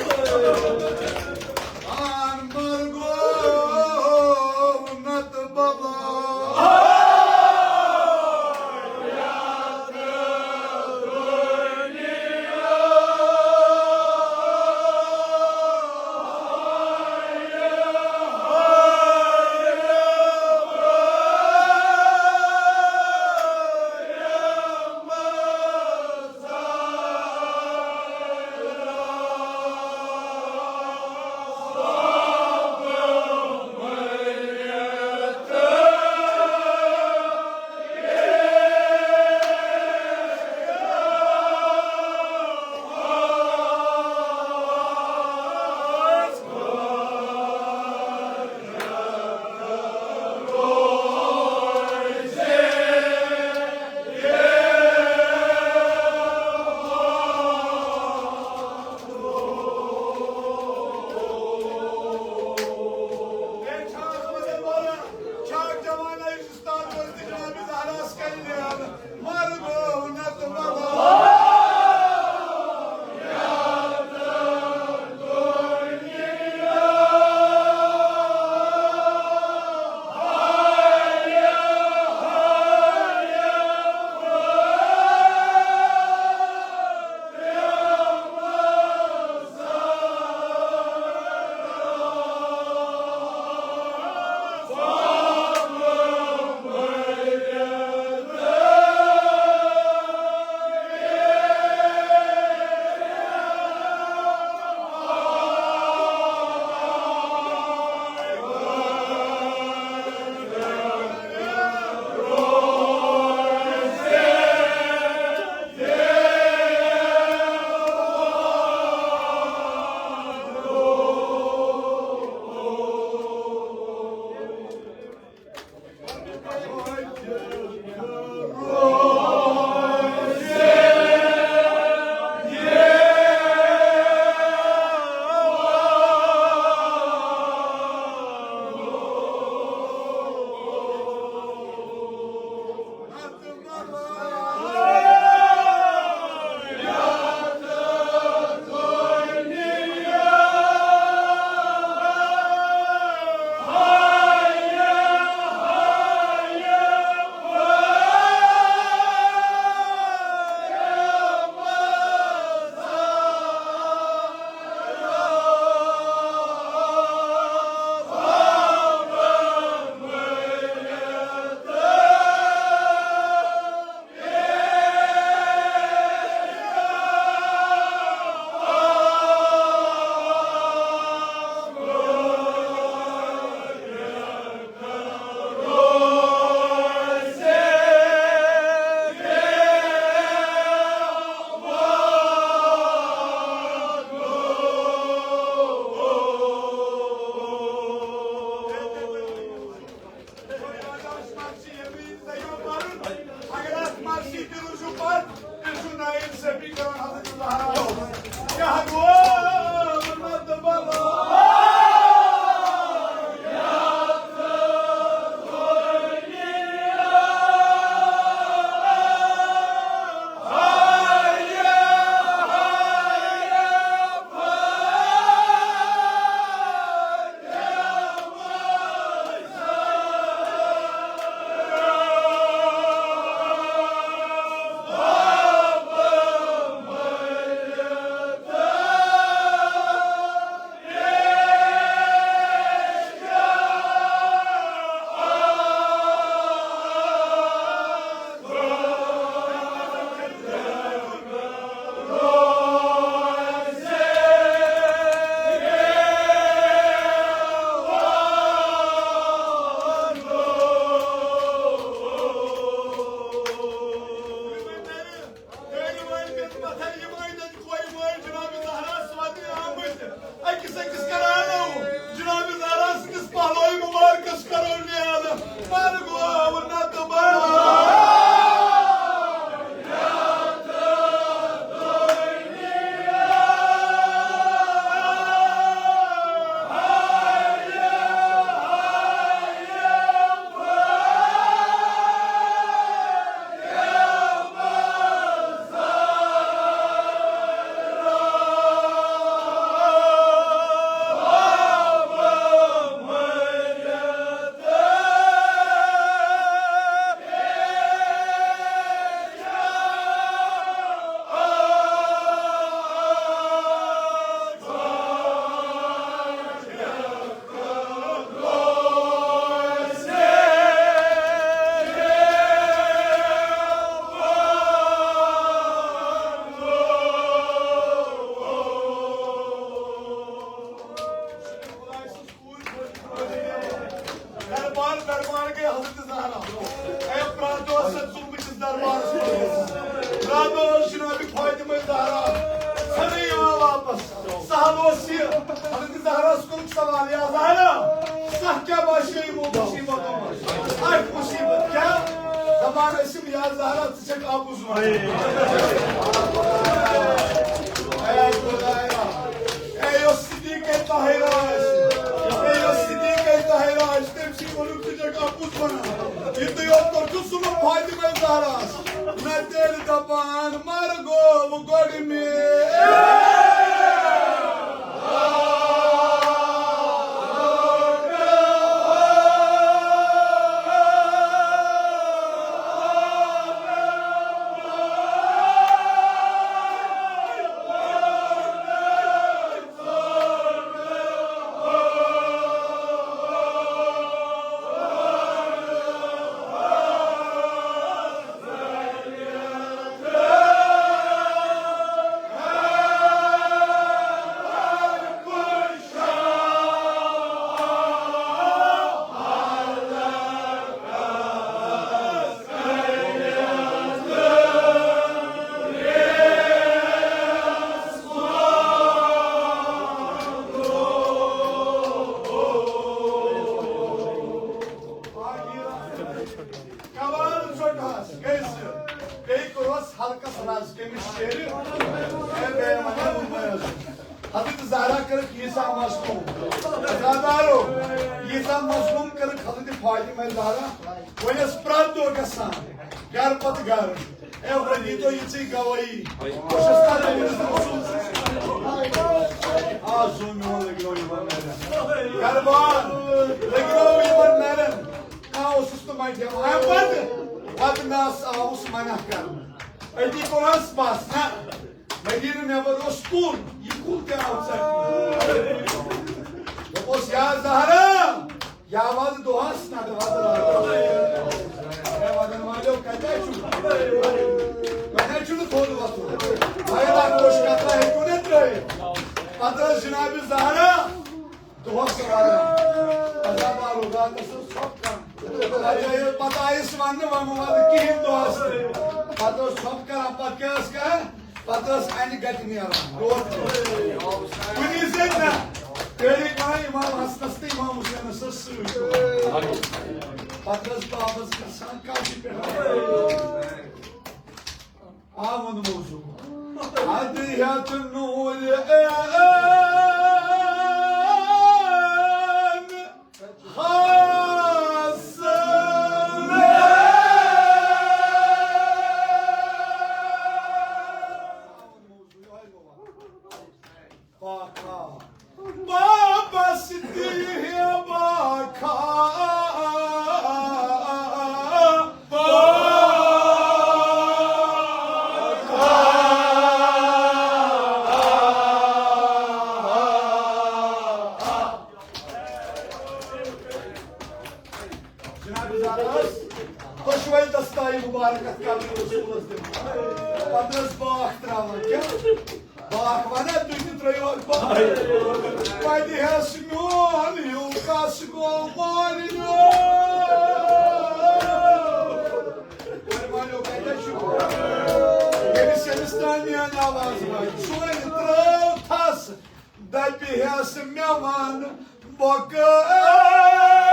أکِس کرانو جناب زہرا سٕنٛدِس پہلوی مبارکس کرو نیال۔ مرگ گوٚو نتہٕ بنٛد۔ دربار، دربار گٔے حضرت زہرا۔ اے پرٛٮ۪تھ دۄہ ٲس سۄ ژوٚمبہٕ کِس دربارس منٛز۔ پرٛٮ۪تھ دۄہ ٲس جناب فاطمہ زہرا ژھٮ۪نٕے یِوان واپس۔ سہل اوس یہِ۔ حضرت زہراہس کوٚرُکھ سوال، یا زہرا، سکھ کیٛاہ باسیو یِمو مُصیبتو منٛز؟ اکھ مُصیبت کیٛاہ؟ دپان ٲسِم، یا زہرا، ژٕ چھکھ اَپُز ونان۔ اے خدایا، اے یۄس صدیقہ طاہرہ آسہِ، اے یۄس صدیقہ طاہرہ آسہِ، تٔمۍ سٕے ووٚنُکھ، ژٕ چھکھ اَپُز ونان۔ یہِ تُہۍ یوت کوٚر چھُ سُہ فاطمہ زہراہس، نہ تیٚلہِ دپان، مرگ گوٚو گۄڈٕ مےٚ۔ کبان ژٔٹہَس کٔسۍ، بیٚیہِ کوٚرہَس حلقس رز کٔمِس شیرِ۔ اے بے معنی ووٚن مےٚ حض۔ حضرت زہرا کٔرٕکھ ییٖژاہ مظلوم۔ عزادارو، ییٖژاہ مظلوم کٔرٕکھ حضرت فاطمہ زہرا۔ وۄنۍ ٲس پرٛٮ۪تھ دۄہ گژھان گرٕ پتہٕ گرٕ۔ اے، وۄنۍ دیٖتو یِژٕے گوٲہی۔ بہٕ چھُس تَتھ أمِس رسول۔ آ، زوٗ میون لٔگیو یِمن نرٮ۪ن۔ قربان لٔگیو یِمن نرٮ۪ن۔ کانٛہہ اوسُس نہٕ وۄنۍ دِوان۔ اَمہِ پتہٕ، پتہٕ نس آوُس منع کرنہٕ۔ أتی کوٚرہَس بس نہ۔ مدیٖنہٕ نٮ۪بر اوس کُل، یہِ کُل تہِ آو ژَٹنہٕ۔ دوٚپُس، یا زہرا، یا وَدٕ دۄہَس، نَتہٕ وَدٕ راتَس۔ اے وَدَن والیو، کَتہِ چھُ؟ وۄنۍ چھُنہٕ تھوٚد وۄتھُن۔ وۄنۍ لَتھ کوٚش کَتھا ہیٚکِو نہٕ ترٛٲوِتھ۔ پَتہٕ ٲس جِنابِ زہرا دۄہَس وَدان۔ عزادارو، راتَس ٲس ژھۄپ کَران۔ پَتہٕ آیہِ، پَتہٕ آیَس وَننہٕ، وۄنۍ مہٕ وَدٕ کِہیٖنۍ دۄہَس تہِ۔ پَتہٕ ٲس ژھۄپ کَران، پَتہٕ کیٛاہ ٲس کَران؟ پتہٕ ٲس اَنہِ گَٹہِ نیران، ٹوٹھ تہِ۔ کُنی زٔنۍ نہ۔ تیٚلہِ کَران اِمام حسنَس تہٕ اِمام حُسینَس ٲس سۭتۍ۔ پتہٕ ٲس بابَس گژھان کَتھِ پٮ۪ٹھ۔ آ، ووٚن موضوع۔ اَدٕ ہیٚتھ نوٗرِ عین۔ جناب زہرا ٲس دۄشوے دستایہِ مُبارک اَتھ قبرِ رسوٗلَس دِوان۔ پَتہٕ ٲس باکھ ترٛاوان۔ کیٛاہ؟ باکھ وَنان، تُہۍ تہِ ترٛٲیِو اَکھ باکھ۔ وَتہِ ہٮ۪س میون ہیوٗ کَس گوٚو مالِنیو۔ وۄنۍ وَنو کَتہِ چھُ؟ ییٚمِس، ییٚمِس تام میٛٲنۍ آواز واتہِ، سُہ وَنہِ، ترٛٲو تھَس۔ بیٚہس مےٚ وَن بۄکہٕ۔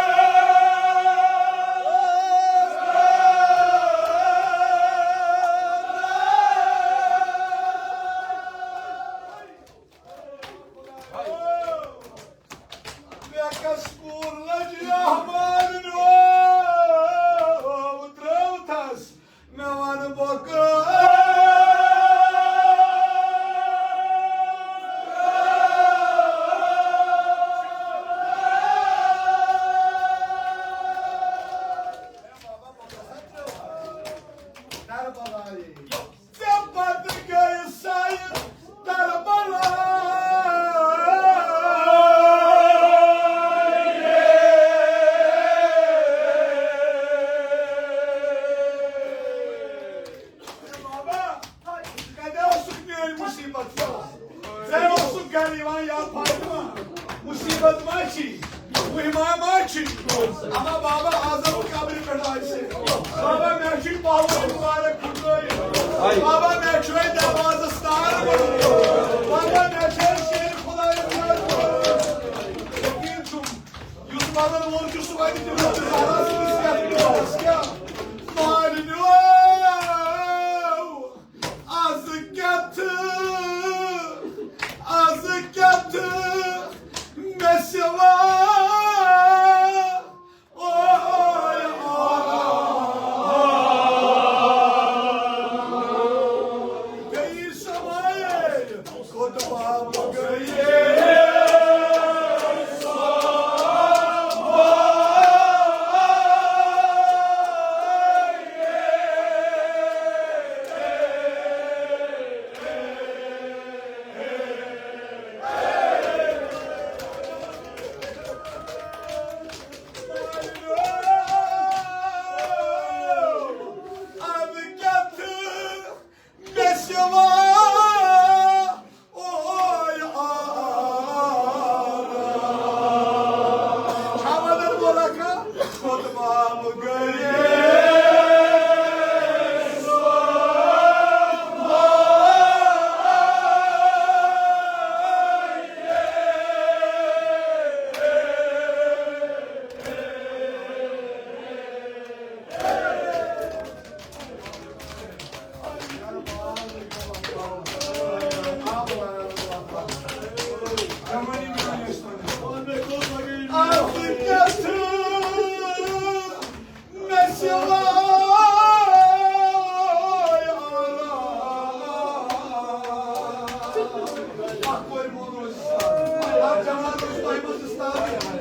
مےٚ کس کوٗر لٔج احمد نو، ترٛٲوتھس مےٚ وَن بۄکہٕ۔ ژےٚ پتہٕ گٔے سَے کربلا۔ بابا، کتہِ اوسُکھ میٲنۍ مُصیبت؟ ژےٚ اوسُکھ گرِ یِوان یا فاطمہ؟ مُصیبت ما چھی؟ مُہِما ما چھی؟ اما بابا، آز ٲس قبرِ پٮ۪ٹھ آسہِ۔ بابا، مےٚ چھُے پَلو مُبارک پھُٹرٲیِتھ۔ بابا، مےٚ چھُے دروازس تار کوٚڑمُت۔ بابا، مےٚ چھُے شیرِ خۄدایَس یاد کوٚرمُت۔ یقیٖن چھُم، یُس بدل وول چھُ، سُہ واتہِ تٔمِس تہِ زہرا سٕنٛدِس یَتھ پٮ۪ٹھ۔ کیٛاہ؟ مالِنیو! از کیٛاہ تہٕ، از کیٛاہ تہٕ مےٚ سوا۔ اوے، اوے۔ بیٚیہِ سوایے کوٚت باب گٔیے؟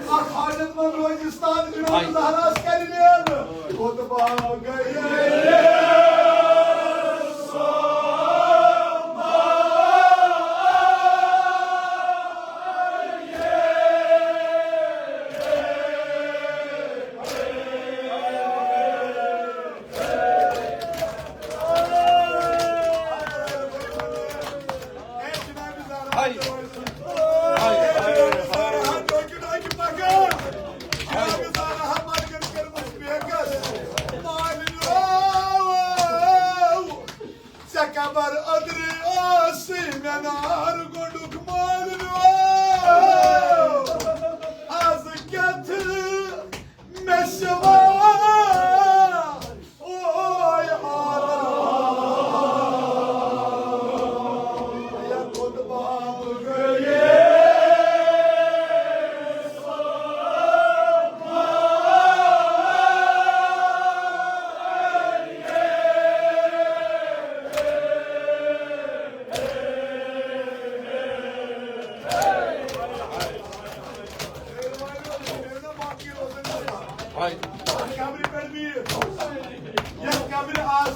اکھ حاجت مند روزِ استاد جناب زہراہس کرِ نیرٕ۔ خطبہ گٔیے۔ ژےٚ قبر أدرِ ٲسٕے مےٚ نار گۄڈُک مٲلِو۔ از کیٛاہ تہٕ مےٚ سوا۔ اوے آرام۔ یا خطبہ گٔیے۔ یتھ قبرِ آز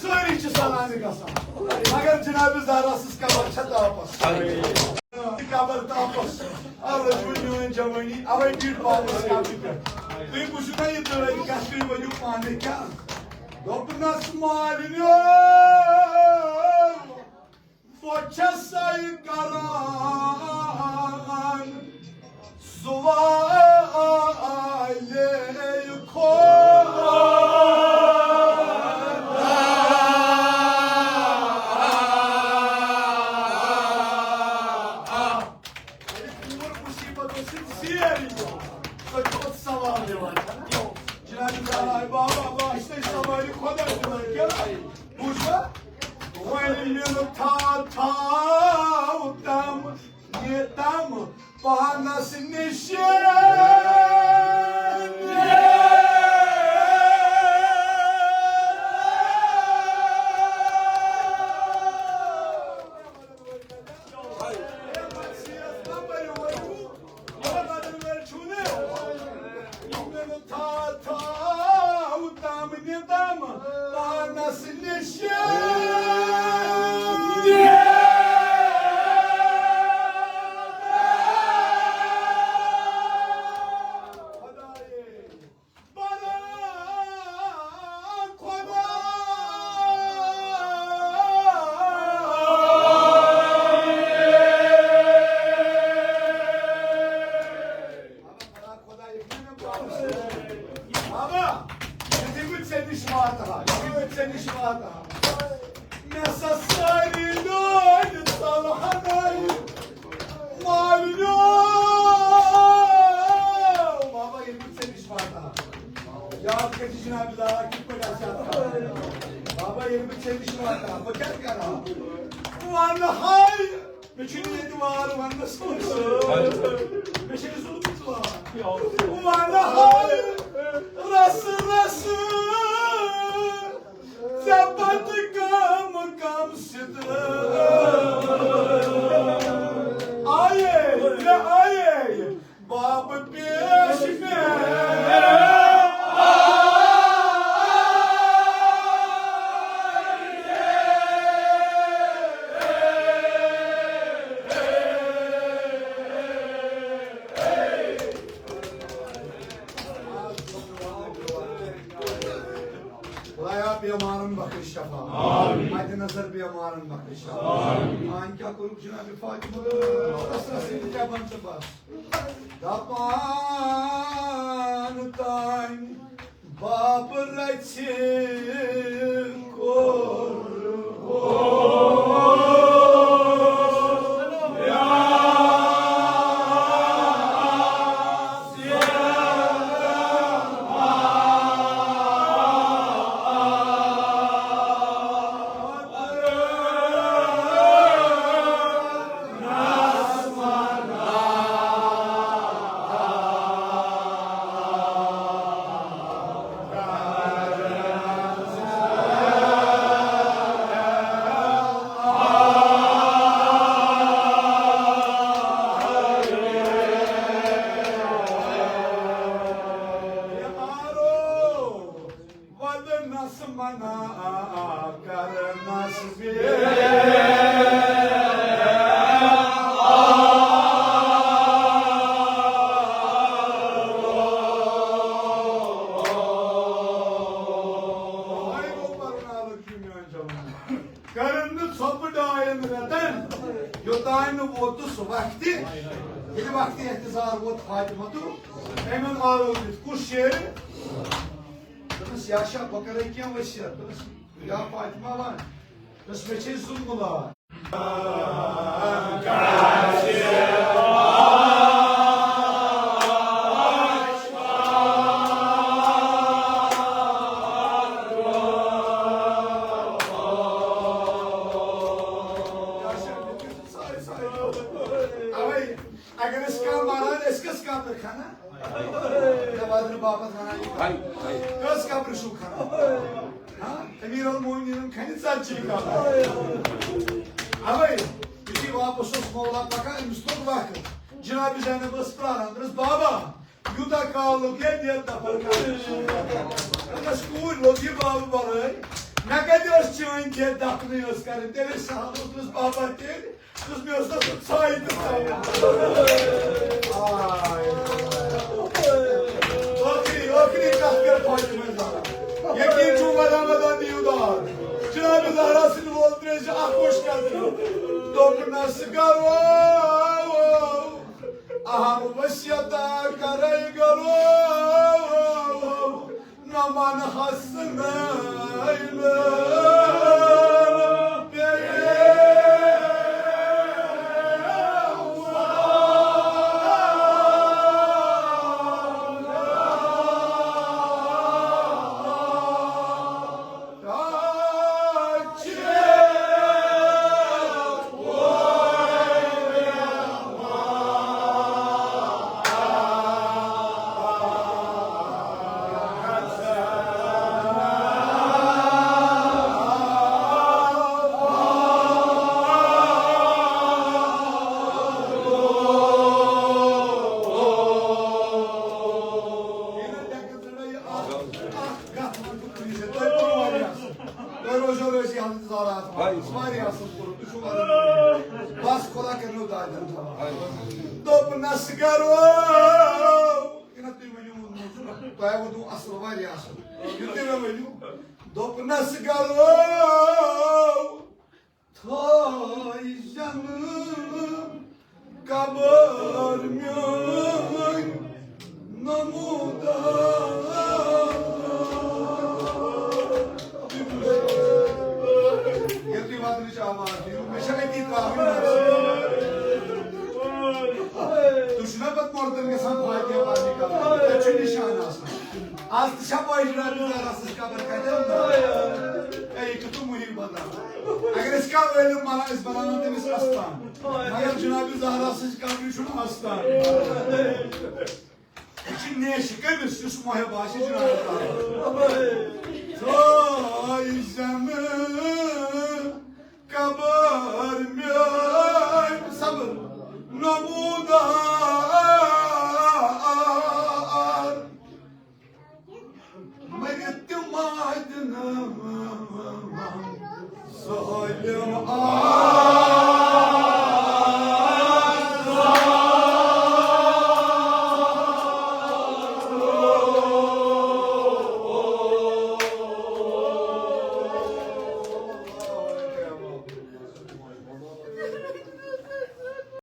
سٲری چھِ سلامہِ گژھان، مگر جناب زہرا سٕنٛز قبر چھےٚ تاپس۔ قبر تاپس۔ آ، لٔجوٕ میٲنۍ جوٲنی، اوے بیٖٹھ واپس قبرِ پٮ۪ٹھ۔ تُہۍ وٕچھِو نا یہِ دٲدۍ کتھ، تُہۍ ؤنِو پانے کیٛاہ۔ دوٚپنس مالِنیو، بہٕ چھسے کران سوالے خۄدا۔ پانس نِش۔ تھاو تام نِدم پانس نِش۔ خدایے، برا خدا۔ بابا، یُتھُے بہٕ ژےٚ نِش واتہٕ ہا، یُتھُے بہٕ ژےٚ نِش واتہٕ ہا، مےٚ سا سٲری لٲگۍ ژلہٕ ہنَے مالِنیو۔ بابا، ییٚلہِ بہٕ ژےٚ نِش واتہٕ ہا، یاد کٔرۍ زِ جناب دار کِتھ پٲٹھۍ آسہِ اَتھ کران۔ بابا، ییٚلہِ بہٕ ژےٚ نِش واتہٕ ہا، بہٕ کیٛاہ کرٕ ہا؟ وَنہٕ ہاے۔ مےٚ چھُنہٕ ییٚتہِ وار وننس کٲنٛسہِ۔ مےٚ چھُنہٕ ظُلمٕچ وار۔ ونہٕ ہاے رس رس، ژےٚ پتہٕ کم کم سترٕ۔ آیے، مےٚ آیے۔ باب پیش میں۔ خدایا، بیمارن بخش شفا۔ آمین۔ مد نظر بیمارن بخش شفا۔ آمین۔ آن کیا کرو جناب فاطمہ؟ بس، بس، کیا بن تو بس۔ دپان تانۍ باب رژھِ کوٚر ودنس منع کرنس بیٚیہِ۔ وۄنۍ گوٚو پرناوُن چھُ میون جوان۔ کٔرٕن نہٕ ژھۄپہٕ ڈاین رٮ۪تن، یوٚتام نہٕ ووتُس وقتہِ۔ ییٚلہِ وقتہِ احتضار ووت فاطمہ تہٕ أمۍ اوٚن آلو دِتھ۔ کُس شیرِ؟ دوٚپنَس، یا شاہ، بہٕ کَرَے کینٛہہ ؤسیت۔ دوٚپنَس، یا فاطمہ وَن۔ دوٚپنَس، مےٚ چھے زٕ مُلاد۔ اوے، اگر أسۍ کانٛہہ مَران، أسۍ کۄس قبرِ کھنو؟ نہ، وَدنہٕ باپتھ وَنان یہِ۔ ہاے، ہاے۔ کۄس قبرِ چھُو کھنان؟ ہاں، امیر المومنین کھنہِ ژتجی قبرِ۔ اوے، یُتھُے واپس اوس مولا پکان، أمِس لوٚگ وقت۔ جناب زینب ٲس پراران، دوٚپنَس، بابا، یوٗتاہ کال لوٚگ ییٚتہِ دَفن کرنَس؟ دوٚپنَس، کوٗر، لوٚگ یہِ بابہٕ بلٲے۔ مےٚ کَتہِ ٲس چٲنۍ دَفنٕے ٲس کرٕنۍ، تیٚلہِ ٲسۍ سہل۔ دوٚپنَس، بابا، تیٚلہِ دوٚپنَس، مےٚ اوس نہٕ سُہ ژھاے تہِ تھاوُن۔ آے۔ ٲخری، ٲخری کَتھ کٔر فاطمہ زہرا۔ یقیٖن چھُ وَدان وَدان دِیِو داد۔ جناب زہرا سٕنٛدِ وول ترٛٲوۍ زِ اَکھ کوٚش قدر۔ دوٚپنَس، گَرو۔ اہم وصیت کرے گرو، نمان حسنین پیرے۔ کرنو دادن تھاوان۔ دوٚپنس گرو، یہِ نہ تُہۍ ؤنِو، تۄہہِ ووٚنوُ اصل، واریاہ اصل۔ یہِ تُہۍ مےٚ ؤنِو، دوٚپنس گرو، تھٲے زن قبر میٲنۍ نمودار۔ ییٚلہِ تُہۍ وطنٕچ آواز دِیِو، مےٚ چھےٚ أتی ترٛاوٕنۍ نفس۔ تُہۍ چھِو نا پتہٕ مردن گژھان فاتحہ پرنہِ قبرِ، تَتہِ چھُ نِشان آسان۔ از تہِ چھا پاے جناب زہرا سٕنٛز قبر کتہِ؟ اے، یہِ کیُتھ محب اللہ۔ اگر أسۍ کانٛہہ عٲلم بناوو، أسۍ بناوو تٔمِس استان۔ مگر جناب زہرا سٕنٛز قبرِ چھُنہٕ استان۔ یہِ چھِ نیشہِ کٔمِس، یُس محب آسہِ جناب تعالیٰ۔ تھٲے زن قبر مےٚ